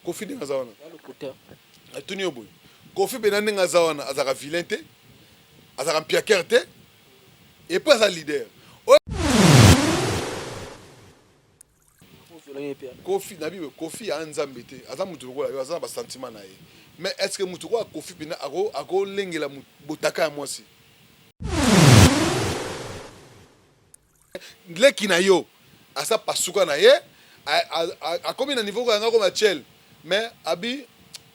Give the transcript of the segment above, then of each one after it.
Koffi ndenge aza wana, natuni yo boye, Koffi mpena ndenge aza wana, azalaka vilain te, azalaka mpiaker te, et puis aza leader. Koffi na bible, Koffi aa nzambe te, aza motu lokola yo, aza na basentiment na ye. Mais est ce que motu lokola Koffi mpena akolengela botaka ya mwasi leki na yo? Asa pasuka na ye, akomi na niveau yanga koma tiel, mais abi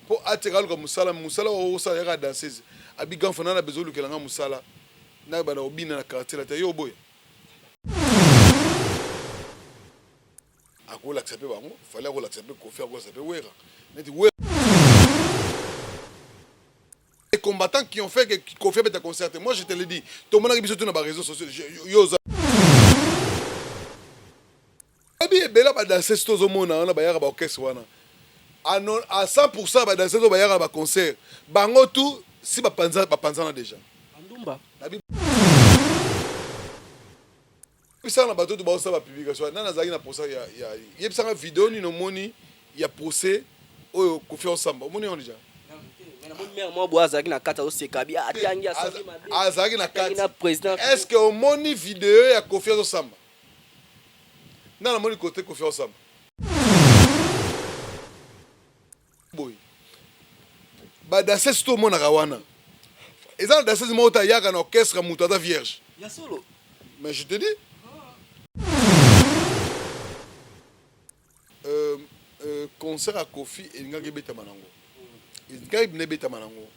mpo atika aluka mosala. Mosala oyo okosala yaka danseuse. Abi ganfo nana bezo olukela nga mosala na bana kobina na quartier la te. Yo oboya, akolakisa mpe bango. Fally akolakisa mpe Koffi, akolakisa mpe Wera neti Wera. Les combattants qui ont fait que Koffi abeta concert, moi je te le dis, tomonaki biso tu na baréseaux sociaux. Yo oza yebi ebele badanseuse tozomona wana bayaka baorchestre wana à 100. Badanseuse oyo bayaka baconcert, bango tout si bapanzana déjà. Bandumba. Yebisaka na bato to baosala bapublication nani azalaki na procès ya yebisaka video nini omoni ya procès oyo Koffi osamba, omoni yango déjà? Mare moko boye azalaki na kati, azoseka bi atangi, asali mabe. Azalaki na kati. Na président. Est ce que omoni video ya Koffi azosamba? Nga namoni kote Koffi azosamba boye. Badanseuse to omonaka wana, eza na danseuse moko te ayaka na orchestre moto aza vierge. Ya solo? Mais je te dis, concert ya Koffi elingaki ebetama nango, elingaki bina ebetama nango.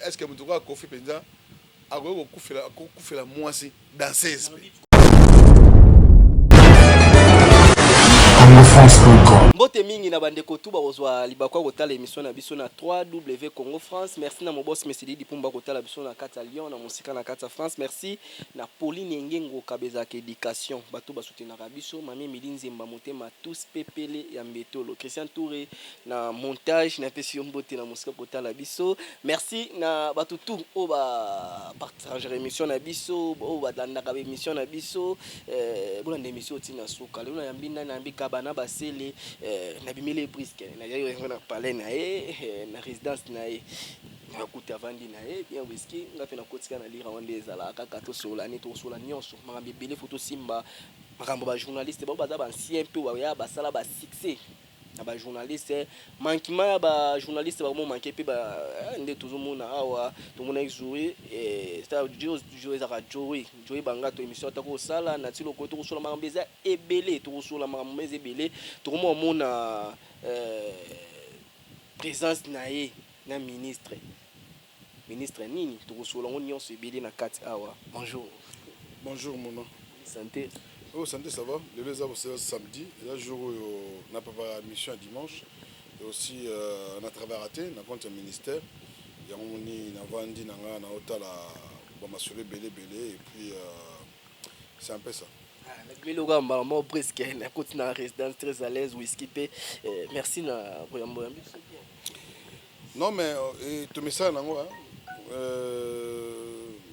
Est ce que moto kaka Koffi mpenza akoki kokufela mwasi danseuse mpe? Mbote mingi na bandeko tu bakozwa libaku ya kotala émission na biso na 3W Congo France. Merci na mobosi Mesidi Dipumba kotala biso na kati ya Lyon, na mosika na kati ya France. Merci na Pauline Engengo Kabezaka éducation, bato basoutenaka biso, mami Emili Nzemba motema tous pepele ya Mbetolo, Christian Touré na montage, napesi yo mbote na mosika kotala biso. Merci na bato tout oyo bapartager émission na biso, oyo balandaka baémission na biso. Bolanda émission otina suka. Lelo nayambi nani? Nayambi Gabana Basele. Nabimeli briske, nazali yango na palais na ye, na résidence na ye. Nakuti avandi na ye bien, whisky. Nga mpe nakotika na lira wana nde ezalaka kaka. Tosola ne tokosola nyonso, makambo ebele. Fo tosimba makambo bajournaliste bao baza baancien mpe baya basala basuccès na bajournaliste. Manquement ya bajournaliste bakomo manque mpe nde tozomona awa. Tomonaki Zoe, ezalaka Joe, Joe Bangato. Émission ata kosala na ti lokolo, tokosola makambo eza ebele, tokosola makambo eza ebele. Tokomona omona présence na ye na ministre nini, tokosola yango nyonso ebele na kati awa. Bonjour. Bonjour mona. Santé? Oh, santé ça va. Lelo eza samedi, eza jour oyo na préparé mission ya dimanche et aussi na travaillera te na compte ya ministère. Yango moni navandi na nga na otala bamasolo ebele ebele et puis c'est un peu ça. Nabimeli oka mbala moko presque, nakoti na résidence très à l'aise, whisky mpe. Merci na koyambo ya biso bien. Non mais tomesala nango,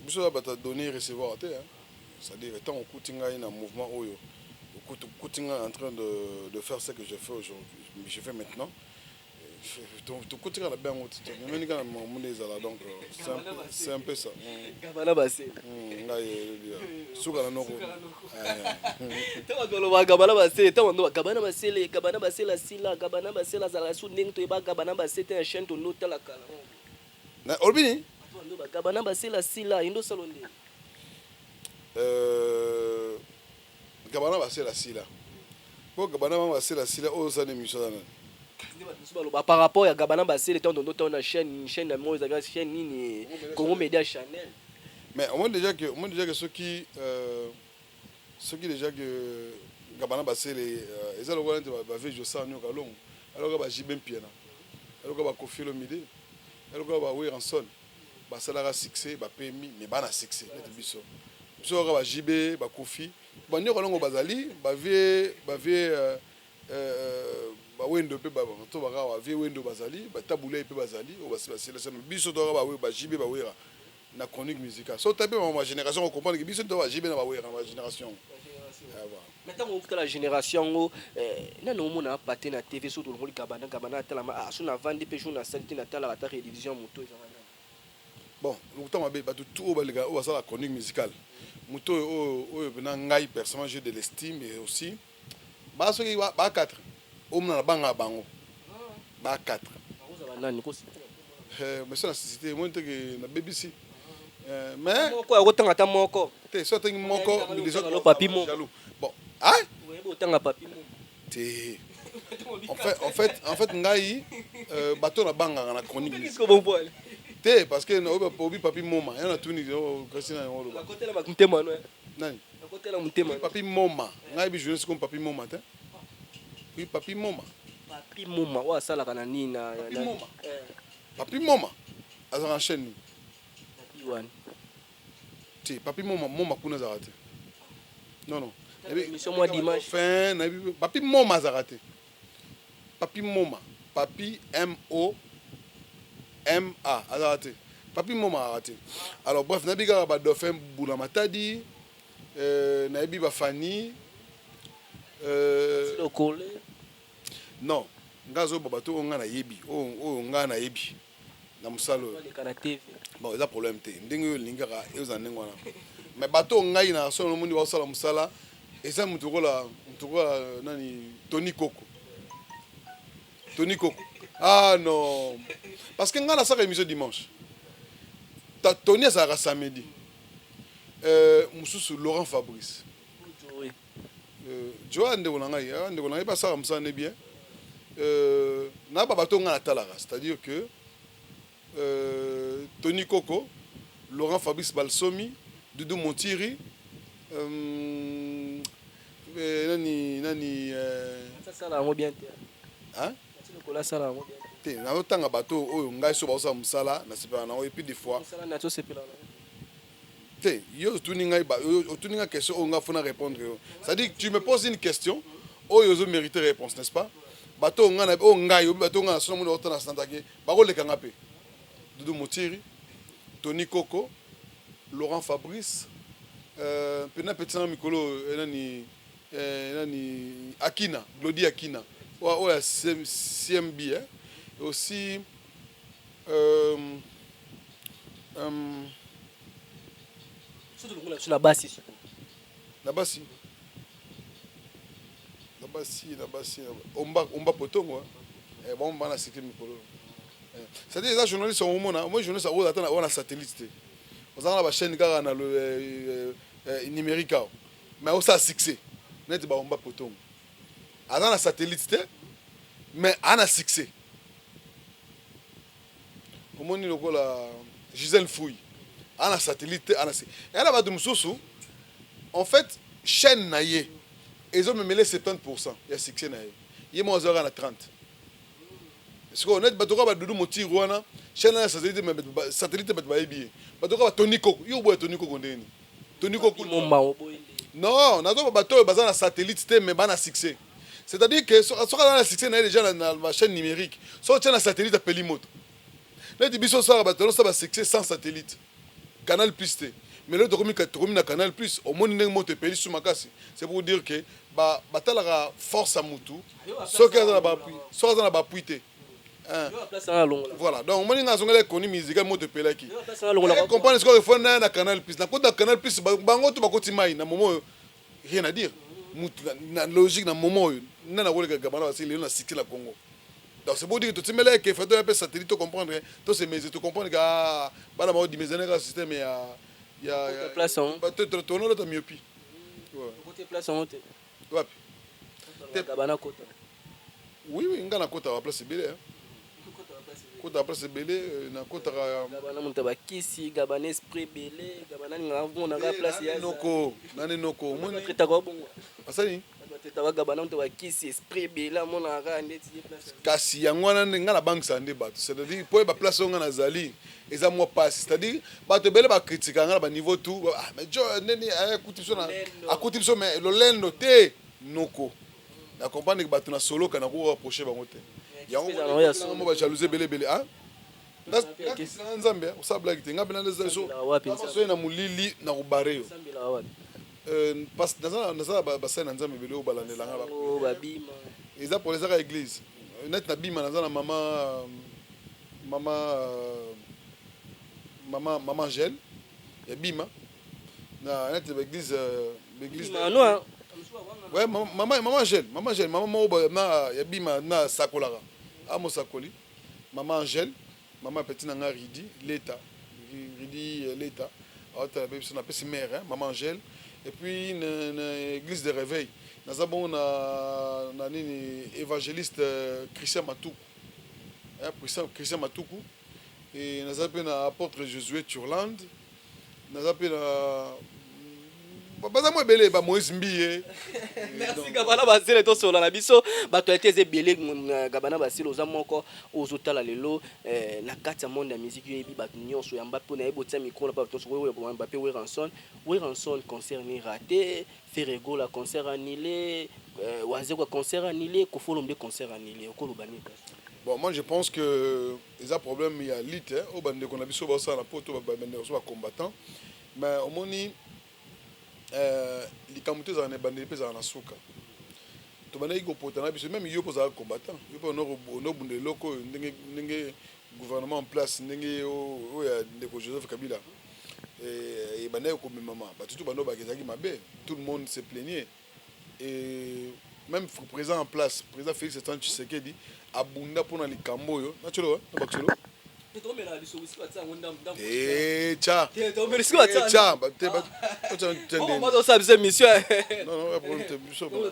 biso ya bato donner recevoir te, c'est-à-dire ntango okuti ngai na mouvement oyo, okuti ngai en train de faire ce que je fais aujourd'hui, je fais maintenant, tokuti kaka na bengo ti tomemeni kaka na makambo nde ezala. Donc c'est un peu ça. Gabana Base. Ngai elobi suka na noko. Ntango bato balobaka Gabana Basele, ntango bando Gabana Basele, Gabana Basele asila, Gabana Basele azalaka su ndenge toyeba Gabana Basele te na chaîne tondo otalaka. Olobi nini? Bato bando ba Gabana Basele asila, ye ndo osala ndenge. Gabana Basele asila po Gabana bango basele asila oyo osala na émission aza nani? Nde bato mosusu baloba par rapport ya Gabana Basele, ntango tondo tala na chaîne na mo ezalaka chaîne nini, Congo Média Channel. Mais au moins déjà que soki déjà que Gabana Basele eza lokola neti bave Josar Nyoka Longo, aloka ba JB Mpiana, aloka ba Koffi Olomide, aloka ba Werrason, basalaka succès, bapemi, mais bana succès neti biso. Biso kaka ba JB, ba Koffi, banyoka Longo bazali bavie, bawendo mpe to baka bavie wendo bazali, batabulei mpe bazali oyo basi basilasa. Biso toka ba JB, bawera na chronique musicale. So otapi ma génération, ocomprendre ke biso to ba JB na bawera na bagénération. Ah, voilà. Mais ntango okutala génération yango, nani omona pate na TV? So tolongoli Gabana, Gabana atalama. Ah, so navandi mpe jour nasali te, natalaka ata rediffusion ya moto ezaka nani? Bon, lokuta mabe. Bato tu oyo baleka, oyo basala chronique musicale, moto oyo mpena ngai personnellement j'ai de l'estime et aussi ba soki ba 4 omona na bangaka bango ba 4. Bakozala nani? Mais so na cité emoni teke nabebisi. Mais moko yakotanga, ata moko. Te, so atangi moko, les autres Papi Moma. jaloux. Bon, ah. Oyebi otanga Papi Moma? Te, en fait ngai, bato nabangaka na chronique Qu'est-ce bon poil? Te, parce que obi Papi Moma ya natuni kasi na yango oloba. Nakotela motema no. Nani? Nakotela motema. Papi Moma, ngai yebi journaliste comme Papi Moma te. Oui, Papi Moma. Papi Moma oyo asalaka na nini na Papi Moma. Papi Moma azalaka na chaîne nini? Papi wana. Te, Papi Moma, Moma kuna azalaka te, non. Émission mwa dimanche. Fin nayebi Papi Moma azalaka te. Papi Moma, Papi M O M A, azalaka te. Papi Moma azalaka te. Alors bref, nayebi kaka badauphin Bula Matadi, nayebi bafani Lokole. Non, nga azoba bato oyo nga nayebi, oyo nga nayebi na mosala oyo. Baleka na TV. Bon, eza problème te. Ndenge oyo olingi kaka ezala ndenge wana, mais bato oyo ngai na so nomoni baosala mosala, eza motu lokola nani, Tony Koko. Tony Koko, ah non, parce que ngai nasalaka émission dimanche, Tony azalaka samedi. Mosusu Laurent Fabrice. Oui. Joa, ndeko na ngai, ah, ndeko na ngai basalaka mosala ne bien. Na babato ngai natalaka, c'est-à-dire que Tony Koko, Laurent Fabrice Balsomi, Dudu Montiri, nani Asala yango bien te. Hein? Lokolo asala yango bien. Te, nazotanga bato oyo ngai so baosala mosala, nasepelaka nango. Et puis des fois Mosala nati osepela nango? Te, yo otuni ngai, otuni ngai question oyo ngai fona répondre yo. C'est-à-dire que tu me poses une question oyo ozo mériter réponse, n'est-ce pas? Bato oyo ngai oyo ngai obi, bato oyo ngai na sona moni otana santake bakoleka nga mpe Dudu Motiri, Tony Koko, Laurent Fabrice, mpena petit nanga mikolo oyo, nani, Akina, Glodi Akina oyo ya CMB, eh? Aussi Surtout longola biso na basi sikoyo. Na basi omba potongo, eh, bango bana cité mikolo. Eh, c'est-à-dire eza journaliste omona moi journaliste oyo ata wana satellite te, ozalaka na bachaîne kaka na le numérique awa, mais osala succès neti baomba potongo. Aza na satellite te, mais aza na succès. Omoni lokola Gisèle Fouille, aza na satellite te, aza na eya na bato mosusu. En fait, chaîne na ye ezomemele 70 ya succès na ye, ye moko azwaka na 30. Sikoyo neti bato kaka badudu Motiri wana, chaîne ya satellite, mais satellite bato bayebi ye. Bato kaka batoni Koko, yo boya Toni Koko ndenge nini? Toni Koko. Momba oboyi nde? Non, nazoba bato oyo baza na satellite te, mais bana succès. C'est-à-dire que soki aza na succès na ye déjà na bachaîne numérique, soki otia na satellite, apeli moto. Neti biso osalaka, bato nosala basuccès sans satellite, Canal Plus te, mais lelo tokomi na Canal Plus, omoni ndenge moto epeli su makasi. C'est pour dire que batalaka force ya mutu soki aza na baappui, soki aza na baappui te. Hein. Yo place wana longola. Voilà, donc omoni nga azongela ekoni musical, moto epelaki. Yo place wana longola. Comprendre sikoyo, fo na Canal Plus, nakoti na Canal Plus, bango to bakoti mai na moment oyo, rien à dire. Mutu na logique na moment oyo nde nakoleka Gabana basili lelo na succès na Congo. Donc c'est pour dire que totimbela eke fa toya mpe satellite, tocomprendre, tosemese, tocomprendre ke ah, bana baodimesene kaka système ya Place yango. Tonolota myopie. Côté place yango te. Wapi? Gabana kota. Oui, nga nakotaka baplace ebele, hein. Kotaka place ebele, nakotaka. Gabana moto bakisi, Gabana esprit ebele, Gabana alingaka monaka place ya Noko nani, noko omoni. Batraitaka bongo. Asali. Batraitaka Gabana moto bakisi, esprit ebele, amonaka kaka ndeti ye place. Kasi yango wana nde ngai nabangisaka nde bato, c'est-à-dire po yeba place oyo ngai nazali eza mwa pasi. C'est-à-dire bato ebele bakritika ngai na baniveau tout. Ah, mais jo ndeni akuti biso na Lolendo. Akuti biso, mais lolendo te, noko na comprendre ke bato na soloka nakoki rapproche bango te. Yango Ezala yango ya solo. mo bajalousie ebele ebele, ah. Nga Nzambe osala blague te, nga mpena Osambelaka wapi, Nzambe? soki na molili na kobare yo. Osambelaka wapi? Parce naza na basali na Nzambe ebele oyo balandelanga. Babima. Eza pour ezaka église neti na Bima, naza na mama Angèle ya Bima, na neti baéglise baéglise. Ouais, mama Angèle, mama moko na ya Bima na sakolaka, amosakoli, mama Angèle, mama petit na nga Ridi Leta, Ridi Leta aotala mpe biso, napesi mare mama Angèle. Et puis na église de réveil naza bongo na nini, évangéliste Christian Matuku, Christian Matuku. Et naza mpe na apôtre Josué Turland, naza mpe na baza mo ebele, bamoïse Mbiye. Merci Gabana Basele. Tosola na biso bato ya te, eza ebele. Gabana Basele, oza moko ozotala lelo na kati ya monde ya musique, oyebi bato nyonso yamba mpo nayebi otia micro na bato nyonso oyamba mpe Werrason. Werrason, concert ni raté, Ferre Gola, concert annulé, Wazekwa, concert annulé, Koffi Olomide, concert annulé. Okoloba nini kasi? Bon, moi je pense que eza problème ya lutte oyo bandeko na biso baosala na Poto, bandeko biso bacombattant. Mais omoni, likambo te ezala na ebandeli mpe ezala na suka. Tobandaki kopota na biso, même yo mpo ozalaka combattant, yo mpe onobunda eloko oyo ndenge gouvernement en place, ndenge oyo ya ndeko Joseph Kabila ebandaki komemama, bato tu bando baka ezalaki mabe, tout le monde se plaignait. Et même président en place, président Félix Antoine Tshisekedi, abunda mpona likambo oyo natiolo na bakisolo. Tcha tcha. Tosala biso émission,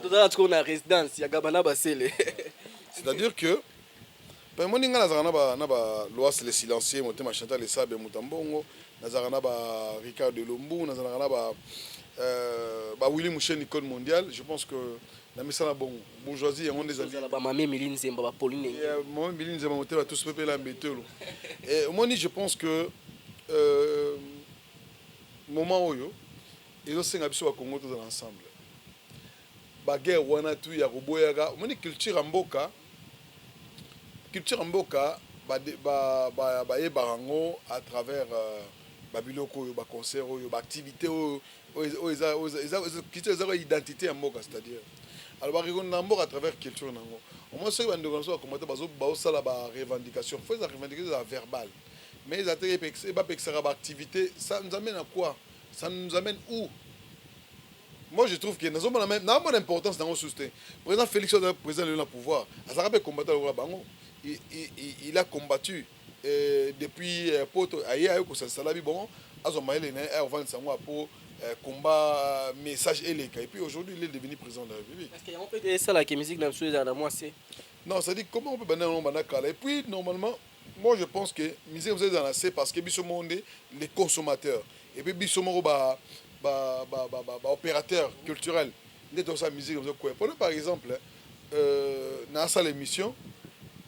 tozala sikoyo na résidence ya Gabana Basele. C'est-à-dire que moni ngai nazalaka na ba Loas le silencieux, motema Chantal Esabe, moto mbongo, nazalaka na ba Ricard de Lombu, nazalaka na ba Willy Musheni, code mondial. Je pense que na misala bongo bourgeoisie yango nde ezali. Bamame Emili Nzemba, baPauline. Mama Emili Nzemba, motema tous pepela mbetelo. Omoni, je pense que moment oyo ezosenga biso Bakongo tozala ensemble. Baguerre wana tu ya koboyaka, omoni, culture ya mboka, culture ya mboka bayebaka yango à travers babiloko oyo, baconcert oyo, baactivité oyo eza culture, eza identité ya mboka. C'est-à-dire alors barekonda mboka à travers culture nango. Omoni, soki bandeko na biso bakomata, bazosala barevendication, faut eza revendication eza verbal, mais eza te bapekisaka baactivité. Ça nous amène à quoi? Ça nous amène où? Moi je trouve que nazomona même naomona importance nango susu te. Président Félix oyo président lelo na pouvoir azalaka mpe combattant lokola bango. Il a combattu depuis Poto, aye kosala bi bongo, azwa mayele na ye, aya kovandisa yango apo combat, message eleka, et puis aujourd'hui il est devenu président de la République. Parce que yango mpe esalaka musique na biso ezala na mwasi. Non, c'est à dire comment on peut banda yango banda kala. Et puis normalement, moi je pense que musique vous êtes dans la C parce que biso monde les consommateurs et puis biso moko ba opérateur culturel nde tosala musique quoi. Prenons par exemple na asala émission,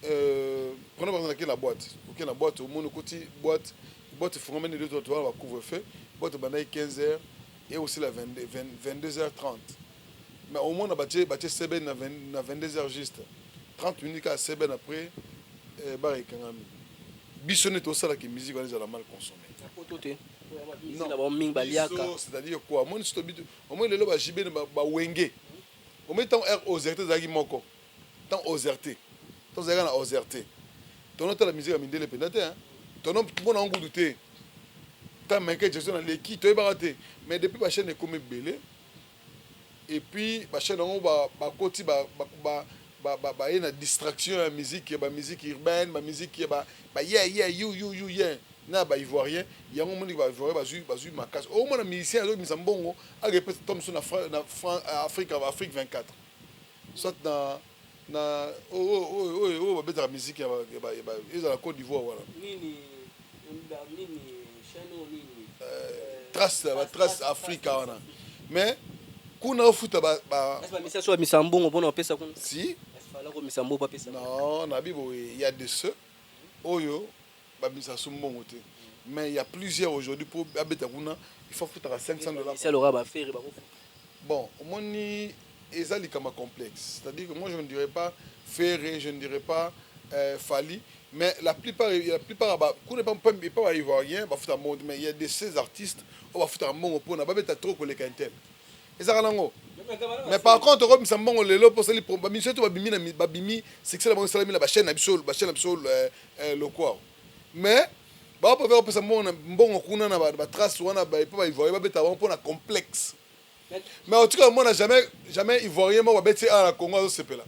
prenons par exemple la boîte. Ok, na boîte omoni, okoti boîte, boîte efungami nde to wana bacouvre feu, boîte ebandaki 15 heures et aussi la 22, 22h30, mais au moins na batie seben na 22 heures juste 30 minutes kaka seben après bar ekangami. Biso nde tosalaka musique wana ezala mal consommé. Poto te na bango mingi baliaka. C'est-à-dire quoi? Omoni so tobi, omoni lelo bajibe bawenge, omoni ntango r ozerte ezalaki moko, ntango ozerte, ntango ozalaki na ozerte, tonotala musique ya mindele mpenza te, tono mpona yango kutu te. Ntango Michael Jackson aleki, toyebaka te. Mais depuis bachaîne ekomi ebele et puis bachaîne yango bakoti, baye na distraction ya musique, ya bamusique urbaine, bamusique ya baye ye yu yu yu ye na baivoirien. Yango omoni baivoirien bazwi makasi. Omona musicien azobimisa mbongo, akepesa to mosusu na Afrique 24, soit na oyo babetaka musique ezala Côte d'Ivoire wana. Nini nini, chaîne oyo nini? Trace, batrace Afrique wana. Mais kuna ofuta. Bamisa so bamisa mbongo mpona opesa kuna. Si. Fala komisa mbongo apesa. Non, nabi boye, il y a de ceux oyo babimisa so mbongo te, mais il y a plusieurs aujourd'hui, pour abeta kuna il faut futaka 500 $. Aloka baFerre bakofuta. Bon, omoni, eza likambo complexe. C'est-à-dire que moi je ne dirais pas Ferre, je ne dirais pas Fally, mais la plupart kuna pa baivoirien bafuta mbongo te, mais il y a de ces artistes oyo bafutaka mbongo mpona babeta trop koleka un tel. Ezalaka nango. Mais par contre, okobimisa mbongo lelo mpo osali bamission to babimi na babimi succès na bango esalami na bachaîne na biso, bachaîne na biso lokwa. Mais baopréfère kopesa mbongo kuna na batrace wana mpo baivoirien babeta bango mpo na complexe. Mais otika omona jamais, jamais Ivoirien moko babeti awa na Congo azosepela.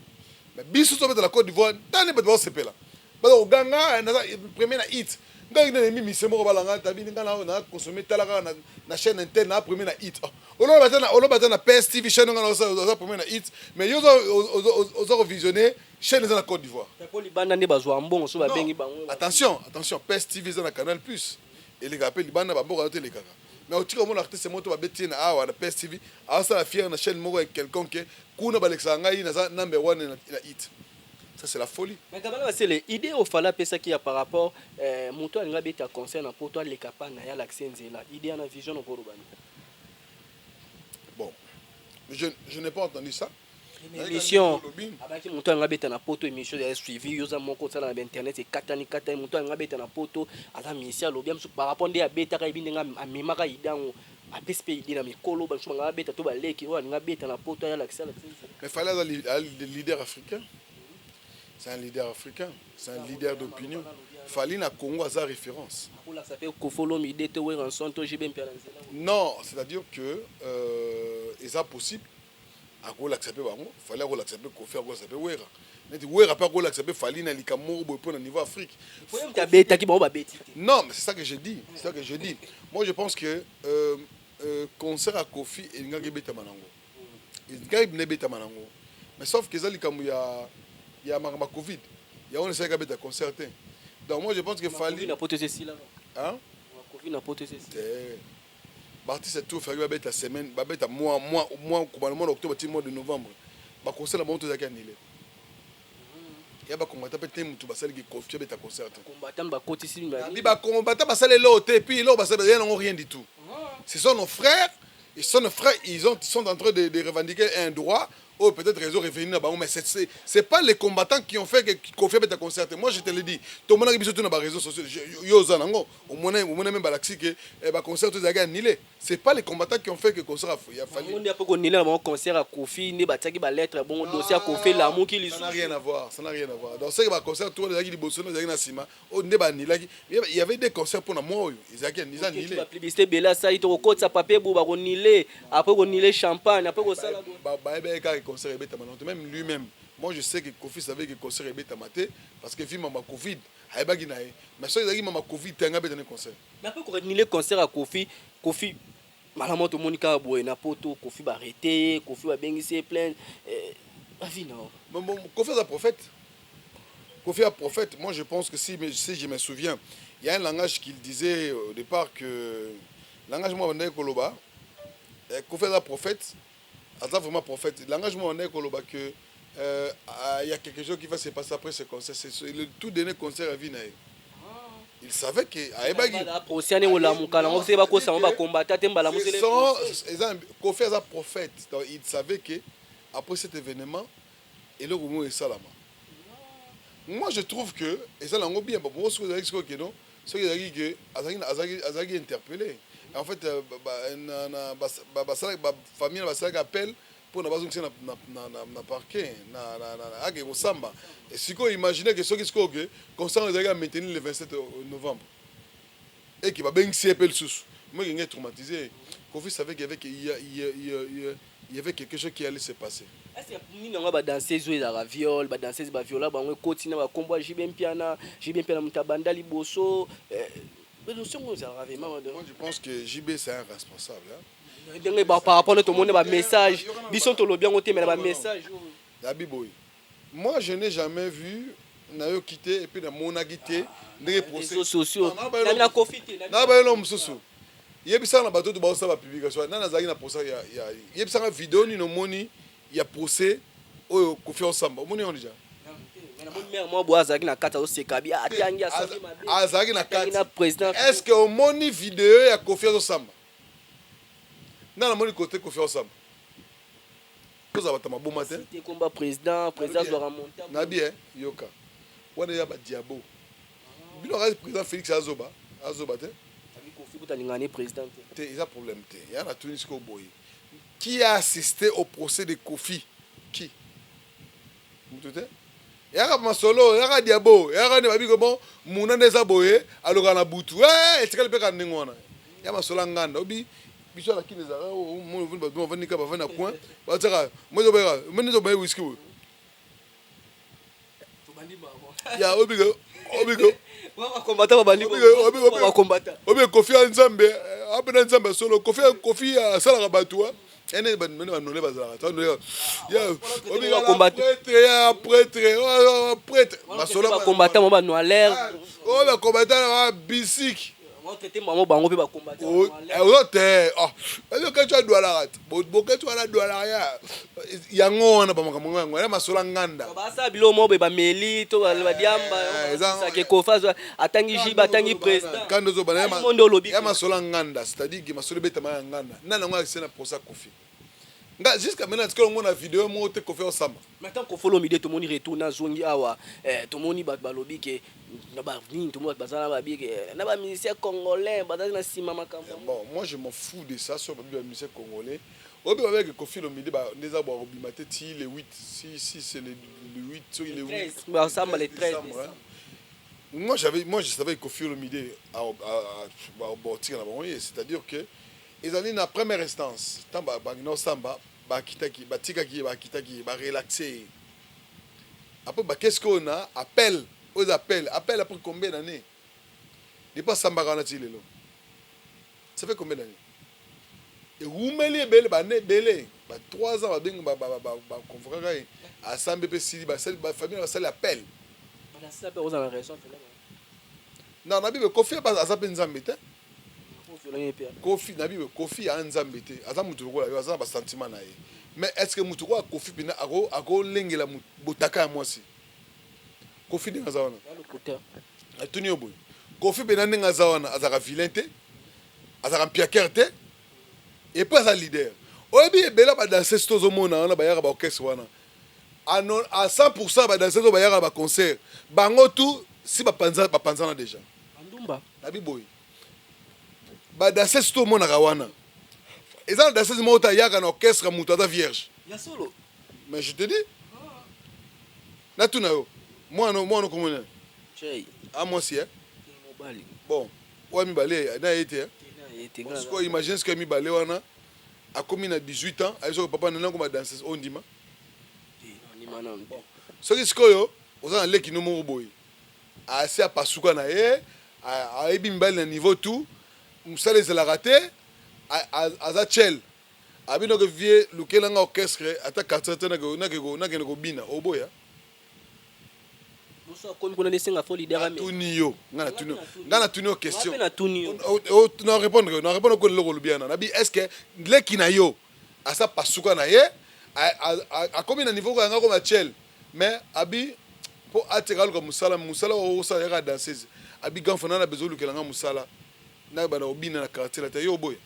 Mais biso tobeta na Côte d'Ivoire, tani bato bazosepela, baza koganga naza premier na hit. Ngai nde mise moko balanga tabi nga na consomme, tala kaka na chaîne interne, na premier na hit. Oloba ata na PS TV, chaîne nga oza premier na hit, mais yo oza kovisionner chaîne eza na Côte d'Ivoire. Po libanda nde bazwa mbongo so babengi bango. Attention, attention, PS TV eza na Canal Plus, elekaka mpe libanda, bamboka te elekaka. Mais otika omona artiste moko to babeti ye na awa na PS TV azosala fier na chaîne moko ya quelconque kuna balekisaka ngai naza number one na hit. Ça, c'est la folie. Mais Gabana Basele, idée ofala apesaki ya par rapport moto alingi abeta concert na Poto, aleka pa na ye, alakisi nzela, idée wana, vision okoloba nini? Bon, je n'ai pas entendu ça. Émission abaki moto alingi abeta na Poto, émission ya suivi, yo oza moko osala na bainternet, ekatani katani. Moto alingi abeta na Poto, aza misi, alobi mosusu par rapport nde abetaka, yebi ndenge amemaka idée yango, apesi mpe idée na mikolo bamosusu banga abeta to baleki oyo alingi abeta na Poto, aya alakisi alakisi. Mais Fally aza leader africain, c'est un leader africain, c'est un leader d'opinion. Fally na Congo aza référence. Akolakisa mpe Koffi Olomide te, Werrason to JB Mpiana nzela? Non, c'est-à-dire que eza possible, akolakisa mpe bango. Fally akolakisa mpe Koffi, akolakisa mpe Wera, neti Wera mpe akolakisa mpe Fally na likambo moko boye mpo na niveau Afrique. Moto abetaki, bango babeti te. Non, mais c'est ça que je dis, c'est ça que je dis. Moi, je pense que concert ya Koffi elingaki ebetama nango, elingaki bina ebetama nango, mais sauf que eza likambo ya makambo ya Covid, yango esalaki abeta concert te. Donc moi, je pense que Fally Na Poto esilaka. Hein? Koffi na Poto esila. Te, baartiste tout Fally babeta semaine, babeta mois kobanda mois d'octobre ti mois de novembre, baconcert na bango to ezalaki annulé. Ya bacombattant mpe te, mutu basaliki Koffi abeta concert te. Combattant bakotisi. Bi bacombattant basala eloko te, puis eloko basala ya nango rien du tout. Ce sont nos frères, ils sont nos frères, ils sont en train de revendiquer un droit oyo peut-être réseau revenir na bango, mais c'est pas les combattants qui ont fait que Koffi abeta concert. Moi, je te le dis, tomonaki biso to na baréseaux sociaux, yo oza nango, omona même balakisi ke baconcert to ezalaki annulé. C'est pas les combattants qui ont fait que concert ya Fally. Nde apo konile na bango concert ya Koffi, nde batiaki balettre bongo, dossier ya Koffi elamuki. Lisusu, ça n'a rien à voir, ça n'a rien à voir. Donc c'est que baconcert to ezalaki liboso, ezalaki na nsima, oyo nde banilaki. Il y avait des concerts mpona mois oyo ezalaki eza annulé. Bapublicité ebele asali, tokokotisa papier bu, bakonile après, konile champagne après, kosala. Bayebaki kaka concert ebetama nango te. Même lui-même, moi, je sais que Koffi savait que concert ebetama te, parce que vi mama Covid, ayebaki na ye. Mais soki ezalaki mama Covid te, anga abeta ne concert. Mais après koannuler concert ya Koffi, Koffi malamu tomoni kaka boye na Poto, Koffi baarrêter ye, Koffi babengisi ye plainte, avi na Bon, Koffi aza prophète, Koffi est prophète. Moi, je pense que si je me souviens, il y a un langage qu'il disait au départ, que langage moi bandaki koloba, Koffi aza prophète, aza vraiment prophète. Langage moi bandaki koloba que il y a quelque chose qui va se passer après ce concert. C'est le tout dernier concert à vie na ye. Il savait que ayebaki. Procès ane olamuka nango soki bakosama bakombata te mbala. Koffi aza prophète, donc il savait que après cet événement, eloko moko esalama. Moi, je trouve que eza nango bien. Bon, soki ezalaki sikoyo keno, soki ezalaki ke azalaki interpellé, en fait bafamille na basalaki appel mpona bazongisa na parquet, ake kosamba. Sikoyo imagine ke soki sikoyo ke concert ezalaki ya maintenir le 27 novembre, eke babengisi ye mpe lisusu, moi ngai traumatisé. Koffi savait qu'il y avait il y avait quelque chose qui allait se passer. Nini yango, badanseuse oyo ezalaka viol, badanseuse baviola bango, ekoti na bakombo ya JB Mpiana. JB Mpiana moto abanda liboso dossier ngo ezalaka vraiment. Moi, je pense que JB, c'est un responsable, hein. Ndenge par rapport ne tomoni bamessage, biso tolobi yango te, mais na bamessage. Yabi boy, moi, je n'ai jamais vu, nayoki te, et puis namonaki te ndenge procès sociaux na Koffi te. Na bayelo mosusu, yebisaka na bato to baosala bapublication, nani azalaki na procès ya yebisaka video nini omoni ya procès oyo Koffi osamba, omoni yango déjà? Mare mwa boye azalaki na kati, azoseka bi atangi asali mabe. Azalaki na kati. Na président. Est ce que omoni video ya Koffi azosamba? Nga namoni kote Koffi azosamba, kozala bato maboma te. Komba président, président azwaka montant. Nabi yoka, wana eza badiabo bino kaka. Président Félix azoba, azoba te. Koffi kuta alingaka ne président te. Te, eza problème te. Ya na tuni sikoyo boye. Qui a assisté au procès de Kofi? Qui? Mutu te. Yaka masolo, yaka diabo, yaka ne babiko bon, muna nde eza boye, alokaka na butu. Eh, etikali mpe kaka ndenge wana. Ya masolo ya nganda, obi biso na kini ezalaka bato bavandi kaka, bavandi na coin, batiaka moto bayaka, moni nde baye whisky boye. Ya obika obika obi Kofi ya Nzambe, apena Nzambe ya solo, Kofi Kofi asalaka bato ene banole bazalaka prêtre ya prêtre prêtre masolo bacombattant mo banoiler oyo bacombattant bisiki bango bango mpe bacombattant. Oyo te, Boketshu adwalaka te, Boketshu wana adwalaka ya yango wana, bamakambo yango ya masolo ya nganda. Basala biloko moko boye, bameli to badiamba sake. Kofi atangi jibe, atangi président. Kando ozobana monde olobi. Ya masolo ya nganda, c'est-à-dire que masolo ebetama ya nganda nani yango akise na procès ya Kofi. Nga jusqu'à maintenant tikala ngo na video moko te Kofi osamba. Maintenant Kofi Olomide, tomoni retour na zongi awa, tomoni bato balobi ke na banini, tomoni bato baza na babi ke na bamusicien congolais bazali na nsima makambo. Bon, moi je m'en fous de ça. So babi bamusicien congolais oyo mpe babeke Kofi Olomide nde eza bwa kobima te ti le 8, si c'est le 8, soki le 8 basamba le 13. Moi je savais que Kofi Olomide botika na bango ye, c'est-à-dire que ezali na première instance, ntango bakenda osamba, bakitaki, batikaki ye, bakitaki ye, barelaxe ye. Après bakesi oyo na appel, oyo eza appel. Appel après combien d'années depuis asambaka wana ti lelo? Ça fait combien d'années? Ewumeli ebele, bane ebele, ba 3 ans. Babengi, baconvokaka ye, asambi mpe sili, bafamille basali appel. Non, na bible Kofi aza mpe Nzambe te. Kofi na bible, Kofi aa Nzambe te, aza motu lokola yo, aza na basentiment na ye. Mais est ce que motu oyo Kofi mpena akolengela botaka ya mwasi? Kofi ndenge aza wana, atuni yo boye, Kofi mpena ndenge aza wana, azalaka vilain te, azalaka mpiakere te, et puis aza leader. Oyebi ebele badanseuse tozomona wana bayaka baorchestre wana, à 100 badanseuse oyo bayaka baconcert, bango tout si bapanzana déjà. Bandumba. Nabi boye, badanseuse to omonaka wana, eza na danseuse moko te ayaka na orchestre moto aza vierge. Ya solo? Mais je te dis, natuna yo, mwana mwana okomona a mwasi e mobali. Bon, oyo mibale na ye te. Sikoyo imagine, sikoyo mibale wana akomi na 18 ans, ayebi soki papa nani akoma danseuse oyo ndima. Soki sikoyo oza na leki no moko boye, asi apasuka na ye, ayebi mibali na niveau tout, mosala ezalaka te, aza chel abi noke vie lukelanga orchestre ata quartier te, nakende kobina, oboya? Natuni yo, nga natuni yo question, na répondre, na répondre ko eloko olobi wana. Nabi, est ce que leki na yo asa pasuka na ye, akomi na niveau koyanga koma chel, mais abi mpo atika aluka mosala, mosala oyo osala yaka danseuse, abi grand frère na besoin olukelanga mosala, na bana kobina na quartier la te, yo oboya?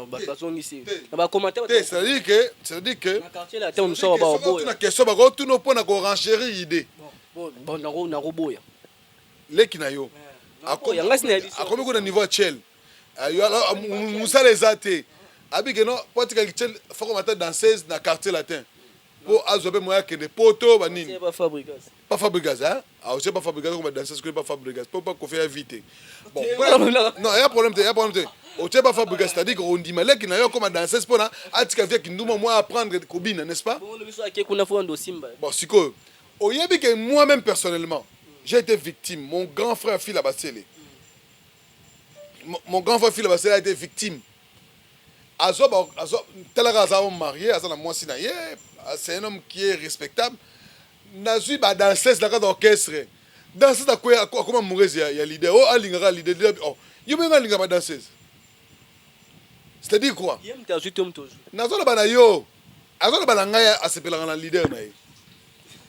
Bazongisi na bacommentaire. Te, c'est-à-dire que na question bakotuna mpona korenchérir idée. Nakoboya. Leki na yo akomi kuna niveau ya chel, mosala eza te, abike no po atikaki chel, foko mata danseuse na Quartier Latin mpo azwa mpe moya akende poto banini. Pas Fabrigas, hein? Ah, aussi pas Fabrigas comme danseuse que pas Fabrigas po pas Kofi ya vie te. Bon, non, ya problème te, ya problème te. Otie pas Fabrigas, c'est-à-dire que ondima leki na yo comme danseuse mpona atika vie kinduma, moi apprendre kobina, n'est-ce pas? Bon, sikoyo oyebi que moi-même personnellement j'ai été victime. Mon grand frère Fila Basele, mon grand frère Fila Basele a été victime. Azwa talaka, aza marié, aza na mwasi na ye, c'est un homme qui est respectable. Nazwi badanseuse na kati ya orchestre, danseuse akoma amoureuse ya leader oyo alingaka leader. Oh, yo mpenga alingaka badanseuse, c'est-à-dire quoi? Nazoloba na yo, azoloba na ngai, asepelaka na leader na ye.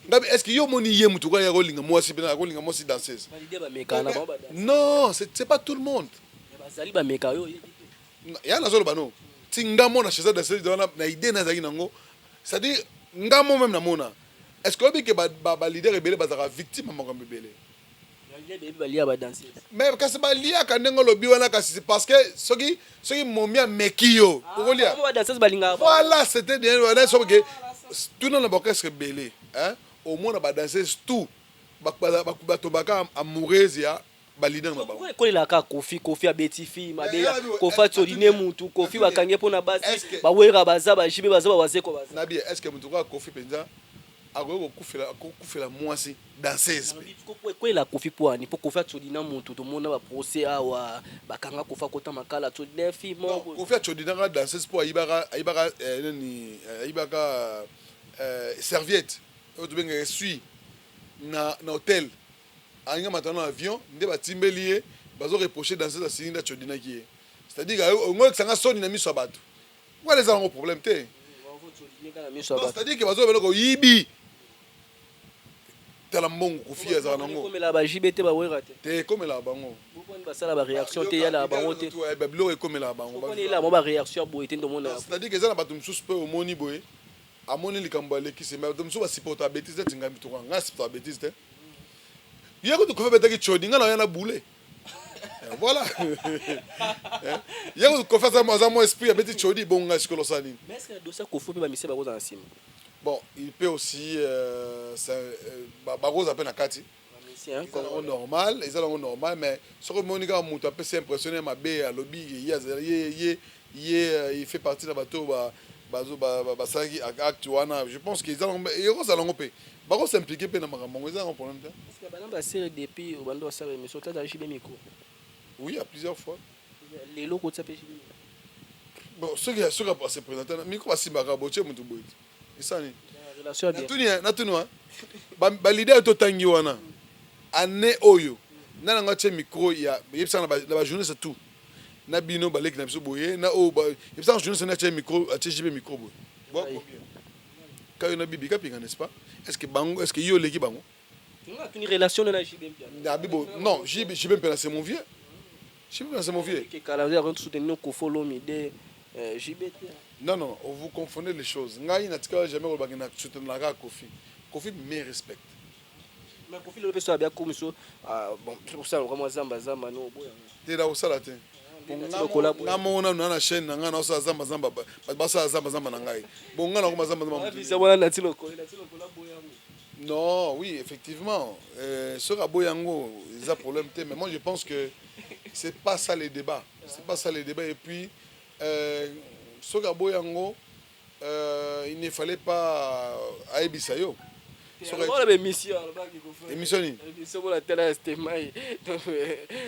Ngabi, est ce que yo omoni ye mutu kaka ya kolinga mwasi mpena akolinga mwasi danseuse? Non, c'est pas tout le monde. Bazali bameka yo. Ya nazoloba no ti nga mona chez danseuse wana na idée nazalaki nango, c'est-à-dire nga mo même namona. Est ce que oyebi ke baleader ebele bazalaka victime ya makambo ebele? Bayebi balia badanseuse. Mais kasi baliaka ndenge olobi wana, kasi parce que soki momi ameki yo, okolia. Badanseuse balingaka. Voilà, c'était bien wana. Soki tuna na baorchestre ebele, hein, omona badanseuse tout bato baka amoureuse ya baleader na bango. Ekolelaka Kofi. Kofi abeti film, abeya Kofi, atodine mutu Kofi, bakangi mpona basi. Bawera baza, bajibe baza, bawazeko baza. Nabi, est ce que moto kaka Kofi mpenza akoki kokufela mwasi danseuse mpe? Ekolela Kofi mpo ani? Mpo Kofi atodina mutu, tomona baprocès awa, bakanga Kofi, akota makala, atodina film. Non, Kofi atodinaka danseuse mpo ayibaka nani, ayibaka serviette oyo tobengaka essuie na hotel. Alinga mata na avion nde batimbeli ye, bazoreproche danseuse, asili nde atodinaki ye. C'est-à-dire ongo ekisanga soni na miso ya bato wana, eza nango problème te. C'est-à-dire que bazobela koyibi, tala mbongo Kofi azala nango. Ekomela bajibe te, bawera te? Te, ekomelaka bango. Bokoni basala baréaction te, yala bango te? Babiloko ekomelaka bango. Bokoni yela bango baréaction ya boye te, ndomona. C'est-à-dire que eza na bato mosusu mpe omoni boye, amoni likambo alekisi, mais bato mosusu basupporta babêtise neti ngai. Mituka ngai asupporta babêtise te. Ye kutu Kofi abetaki chodi, ngai na ya na boule. Voilà, ye kutu Kofi aza mwa esprit, abeti chodi bongo, ngai sikoyo losala nini? Mais est ce que dossier Kofi mpe bamisie bakozala na nsima? Bon, il peut aussi bakoza mpe na kati. Bamisie. Eza nango normal, eza nango normal. Mais soki omoni kaka moto apesi impression ya mabe, alobi ye ye il fait partie na bato basalaki acte wana, je pense que eza ekozala yango mpe bakos'impliquer mpe na makambo yango, eza yango problème te. Parce que bana basere depuis obanda osala émission, tata JB micro? Oui, à plusieurs fois. Lelo kotia mpe JB? Bon, soki ase présente na micro, basimbaka botie motu boye te, esani. Relation ya bien. Natuni wa baleader totangi wana, année oyo nani yango atie micro ya yebisaka na bajournaliste tout na bino baleki na biso boye na oyo yebisaka journaliste nde atie micro, atie JB micro boye? Boa combien kayo na bibi kapinga, n'est-ce pas? Est-ce que bango, est-ce que yo oleki bango? Nga atuni relation na JB Mpiana. Nabi bo, non, JB Mpiana, c'est mon vieux. JB Mpiana, c'est mon vieux. Ke kala ya soutenir Kofi Olomide, JB te? Non, non, vous confondez les choses. Ngai natikala jamais kolobaki na soutenaka Kofi. Kofi me respecte. Mais Kofi lelo mpe so abia komi so, bon, osala mwa zamba zamba no oboya? Te, na kosala te. Nga moko nanu na chaîne na ngai, naosala zambazamba, bato basala zambazamba na ngai. Bon, ngai nakoma zambazamba. Visa wana nati lokolo, nati lokolo aboya yango. Non, oui, effectivement, soki aboya yango, eza problème te. Mais moi, je pense que c'est pas ça les débats, c'est pas ça les débats. Et puis soki aboya yango, il ne fallait pas ayebisa yo. Wana baémission alobaki. Émission nini? Émission mpona tala ya Stemai,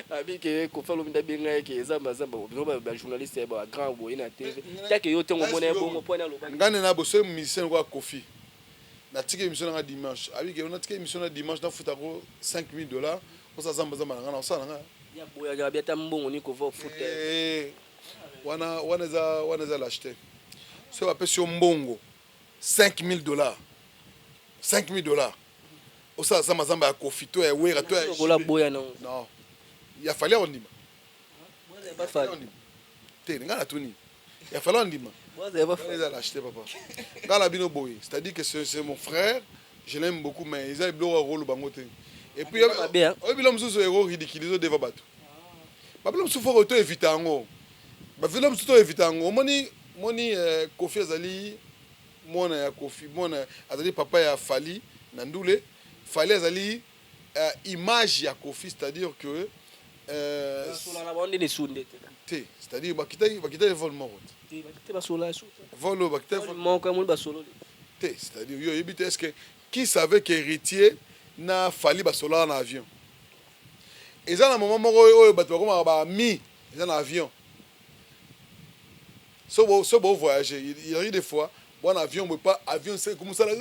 abike Kofi alobi nde abenga ye ke zambazamba, bino bajournaliste ya bagrand boye na TV take yo ntongo omona ye bongo mpona alobaki. Ngai nde na bosoki musicien lokola Kofi, natiki émission nanga dimanche, abike natiki émission na dimanche, nafutako 5000 $, osala zambazamba na ngai, na osala na ngai. Ya boyaka abi ata mbongo ni Kofi ofuta. Wana eza lâcheté. Soki bapesi yo mbongo 5000 $, 5000 $, osala zambazamba ya Kofi to ya Wera to ya lokola boya nango. Non, ya Fally akondima te. Ngai natuni, ya Fally andima? Eza lâcheté, papa. Ngai na bino boye, c'est-à-dire que c'est mon frère, je l'aime beaucoup, mais eza biloko ya koloba bango te. Et puis oyo bilo mosusu eko ridiculiser devant bato, babilo mosusu foko to évite yango, bavilo mosusu to évite yango. Omoni moni Kofi azali mwana ya Kofi, mwana azali papa ya Fally na ndule. Fally azali image ya Kofi, c'est-à-dire que basolana bango nde esunde te. Te, c'est-à-dire bakitaki vol moko. Te, basola. Vol oyo bakitaki moko, amoni basololi. Te, c'est-à-dire yo oyebi te. Est-ce que qui savait que Héritier na Fally basolaka na avion? Eza na moment moko oyo bato bakomaka baami, eza na avion. So bo voyager, il arrive des fois bwana avion boye pa avion komosala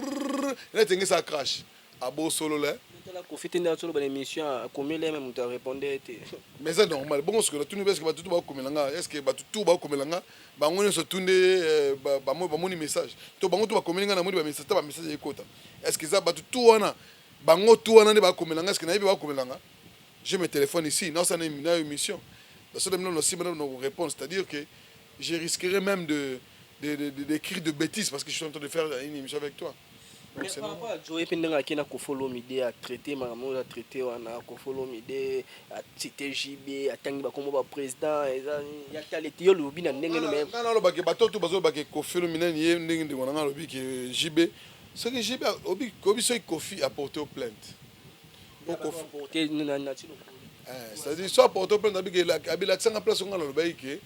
neti engesa crash, abosolola. Tala Kofi te nde azoloba na émission, akomeli ye, moto arépondre te. Mais eza normal bongo. Soki natuni, est ce que bato tu bakomela nga? Est ce que bato tu bakomela nga bango nyonso tu nde bamoni message to bango tu bakomeli nga? Namoni bamessage ta bamessage ekota. Est ce que eza bato tu wana, bango tu wana nde bakomela nga? Est ce que nayebi bakomela nga? J'ai mes téléphones ici, naosala na émission, nasala bino na nsima na répondre. C'est à dire que je risquerais même de d'écrire de bêtises parce que je suis en train de faire une émission avec toi. Donc c'est Par normal. rapport à Joe mpe, ndenge ake na Koffi Olomide, atraité makambo oyo atraité wana, Koffi Olomide acité JB, atangi bakombo baprésident, eza ya tala ete yo olobi na ndenge no me. Nga nalobaki, bato to bazolobaki Koffi Olomide nani ye, ndenge ndeko na nga alobi ke JB, soki JB obi, soki Koffi aporte plainte po Koffi Porte na tino. C'est-à-dire so aporte plainte, abiki abilakisanga place nga nalobaki ke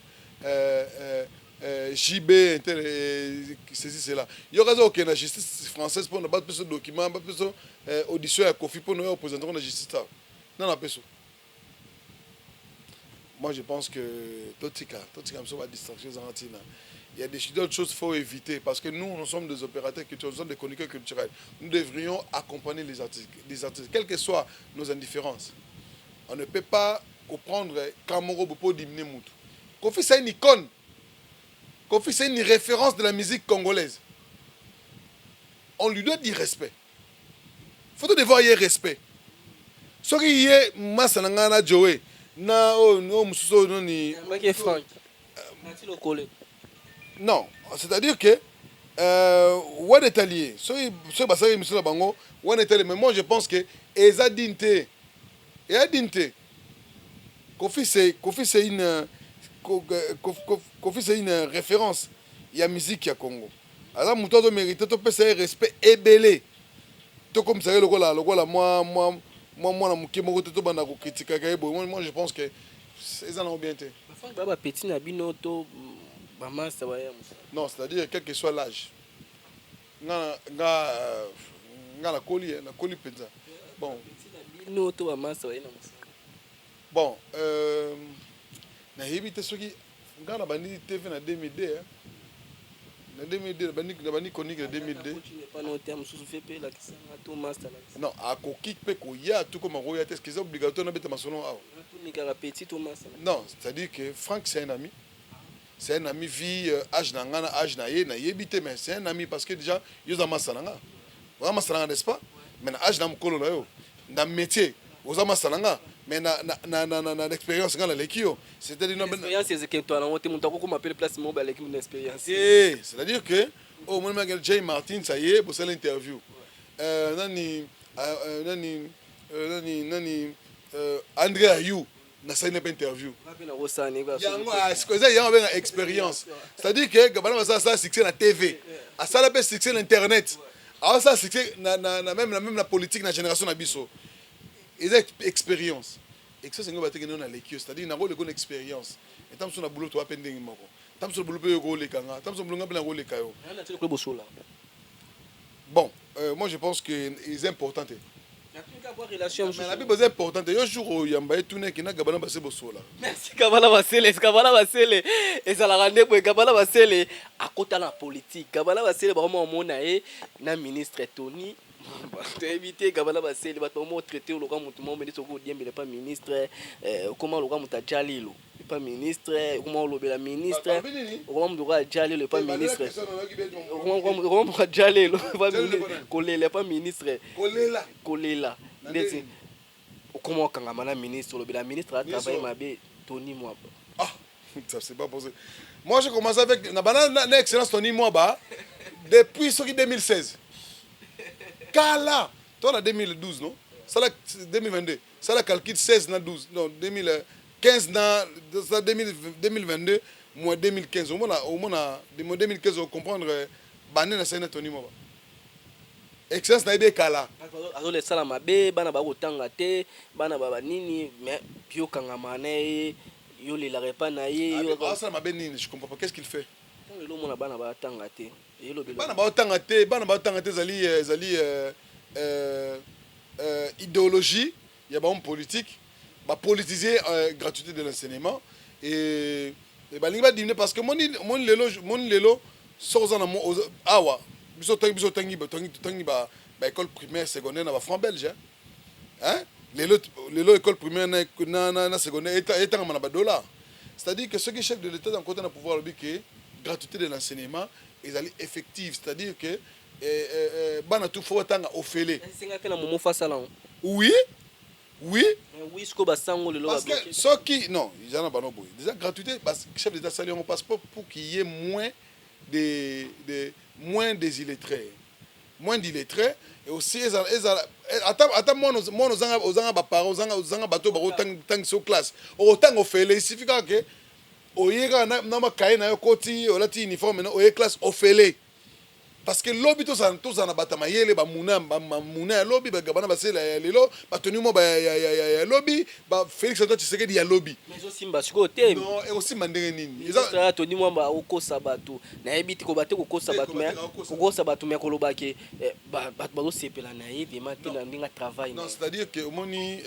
JB intel, ceci cela. Yo kaza okende na justice française mpona bapesa document, bapesa audition ya Koffi mpona oyo oprésente na justice awa nana apeso. Moi je pense que totika biso badistraction ezanga ntina. Il y a des d'autres choses qu'il faut éviter parce que nous, nous sommes des opérateurs culturels, nous sommes des chroniqueurs culturels. Nous devrions accompagner les artistes, des artistes, quelles que soient nos indifférences. On ne peut pas comprendre Kamoro pour diminuer mutu. Koffi, c'est une icône. Koffi, c'est une référence de la musique congolaise. On lui doit du respect. Il faut devoir y respect. Soki ye masa na ngai na Joe na oyo mosusu oyo noni. Yambaki Frank nati lokole. Non, c'est-à-dire que wana etali ye, soki basalaki émission na bango, wana etali. Mais moi je pense que eza digne te, eza digne te. Koffi, c'est une référence ya musique ya Congo. Aza moto azomérite topesa ye respect ebele. Tokomisaka ye lokola mwa mwana moke moko te, tobanda kokritikaka ye boye. Moi je pense que eza nango bien te. Bafrank baya bapeti na bino to bamasa baya mosala? Non, c'est-à-dire quel que soit l'âge, nga nakoli, nakoli mpenza. Bon. Bapeti na bino to bamasa baye na mosala? Bon, nayebi te soki nga na bandi TV na 2002, hein. Na 2002 nabandi chronique na 2002. Pano te mosusu fe mpe elakisanga to master lakisa. Non, akoki mpe koya, tukoma koya te. Ce que eza obligatoire nabeta masolo awa? Natunikaka petit to master. Non, c'est-à-dire que Frank, c'est un ami, c'est un ami. Vie âge na nga na âge na ye nayebi te, mais c'est un ami parce que déjà yo oza masa na nga, oza masa na nga, n'est-ce pas? Mais na âge na mokolo na yo, na métier oza masa na nga, mais na expérience nga naleki yo, c'est-à-dire non. Expérience ezekentwa nango te, moto akokoma mpe place moko baleki na expérience. Eh, c'est-à-dire que oyo omoni Michael J Martin, ça y est, bosala interview, nani, André Ayew, nasali na mpe interview. Mpe nakosani. Yango eza yango abenga expérience, c'est-à-dire que bana basala sala succès na TV, asala mpe succès na internet, aosala succès na même na politique na génération na biso. Eza expérience. Expérience yango bateke nde naleki yo, c'est-à-dire nango oleki na expérience. Eta mosusu na boulot toa mpe ndenge moko, ta mosusu na boulot mpe yo koleka nga, ta mosusu na boulot nga mpe nakoleka yo. Natili bosola. Bon, moi je pense que eza important te. Natunika bwa relation. Mais na bibo eza important te. Yo jour oyamba ye, tuna ekenda Gabana base bosola. Merci Gabana Basele. Gabana Basele ezalaka nde boye. Gabana Basele akota na politique. Gabana Basele bakoma omona ye na ministre Tony. Toyebi te, Gabana Basele, bato bakoma otraité lokola motu moko mende. Soki odiembele pa ministre, okoma lokola moto aja lelo epa ministre, okoma olobela ministre, okoma moto okola aja lelo epa ministre, okoma moto aja lelo epa ministre, kolela epa ministre. Kolela? Kolela ndeti okoma okangama na ministre, olobela ministre atravaille mabe, Tony Mwaba. Ah, ça c'est pas possible. Moi j'ai commencé avec na excellence Tony Mwaba depuis soki 2016. Kala toi na 2012, non, ça la 2022, ça la calcul 16 na 12, non, 2015 na ça 2000, 2022 moins 2015, au moins na 2015, on comprendre bane na sena Tony Mwaba, excellence na yebi ekala. Azolesala mabe, bana bakotanga te, bana banini, mais yo okangama na ye, yo olelaka epa na ye. Asala mabe nini? Je comprends pas, qu'est-ce qu'il fait? Ntango lelo omona bana batanga te, eyelobela. Bana baotanga te, bana baotanga te, ezali idéologie ya bahomme politique bapolitiser gratuité de l'enseignement et balingi badiminuer parce que moni lelo soki oza na awa, biso totangi baécole primaire, secondaire na bafranc belge, hein? Lelo école primaire na secondaire etangama na badollar. C'est-à-dire que soki chef de l'État dans côté na pouvoir alobi ke gratuité de l'enseignement ezali effective, c'est-à-dire que bana tu fo batanga ofele. Esenga mpe na momo fasala yango. Oui. Mais oui, sikoyo basango lelo parce que babloqué. Soki non, eza na bano boye déjà gratuité, parce que chef d'état asali yango passeport pour qu'il y ait moins des illettrés. Moins d'illettrés et aussi ezala ezala ata ata mwana mwana ozanga ozanga ba parents, ozanga ozanga bato bakotangisa classe, okotanga ofele. Il suffit kaka ke oye kaka na makaye na yo, koti, olati uniforme na oye classe ofele, parce que lobi tozala na bato ya mayele, bamuna bamuna ya lobi, bana basela ya lelo, batoni mwa ya lobi, Félix Antoine Tshisekedi ya lobi. Mais ezosimba sikoyo te. Non, ekosimba ndenge nini? Eza Tony Mwamba okosa bato, nayebi te, koba te kokosa bato, mais kokosa bato, mais koloba ke bato bazosepela na ye vraiment te na ndenge travail. Non, c'est à dire que omoni,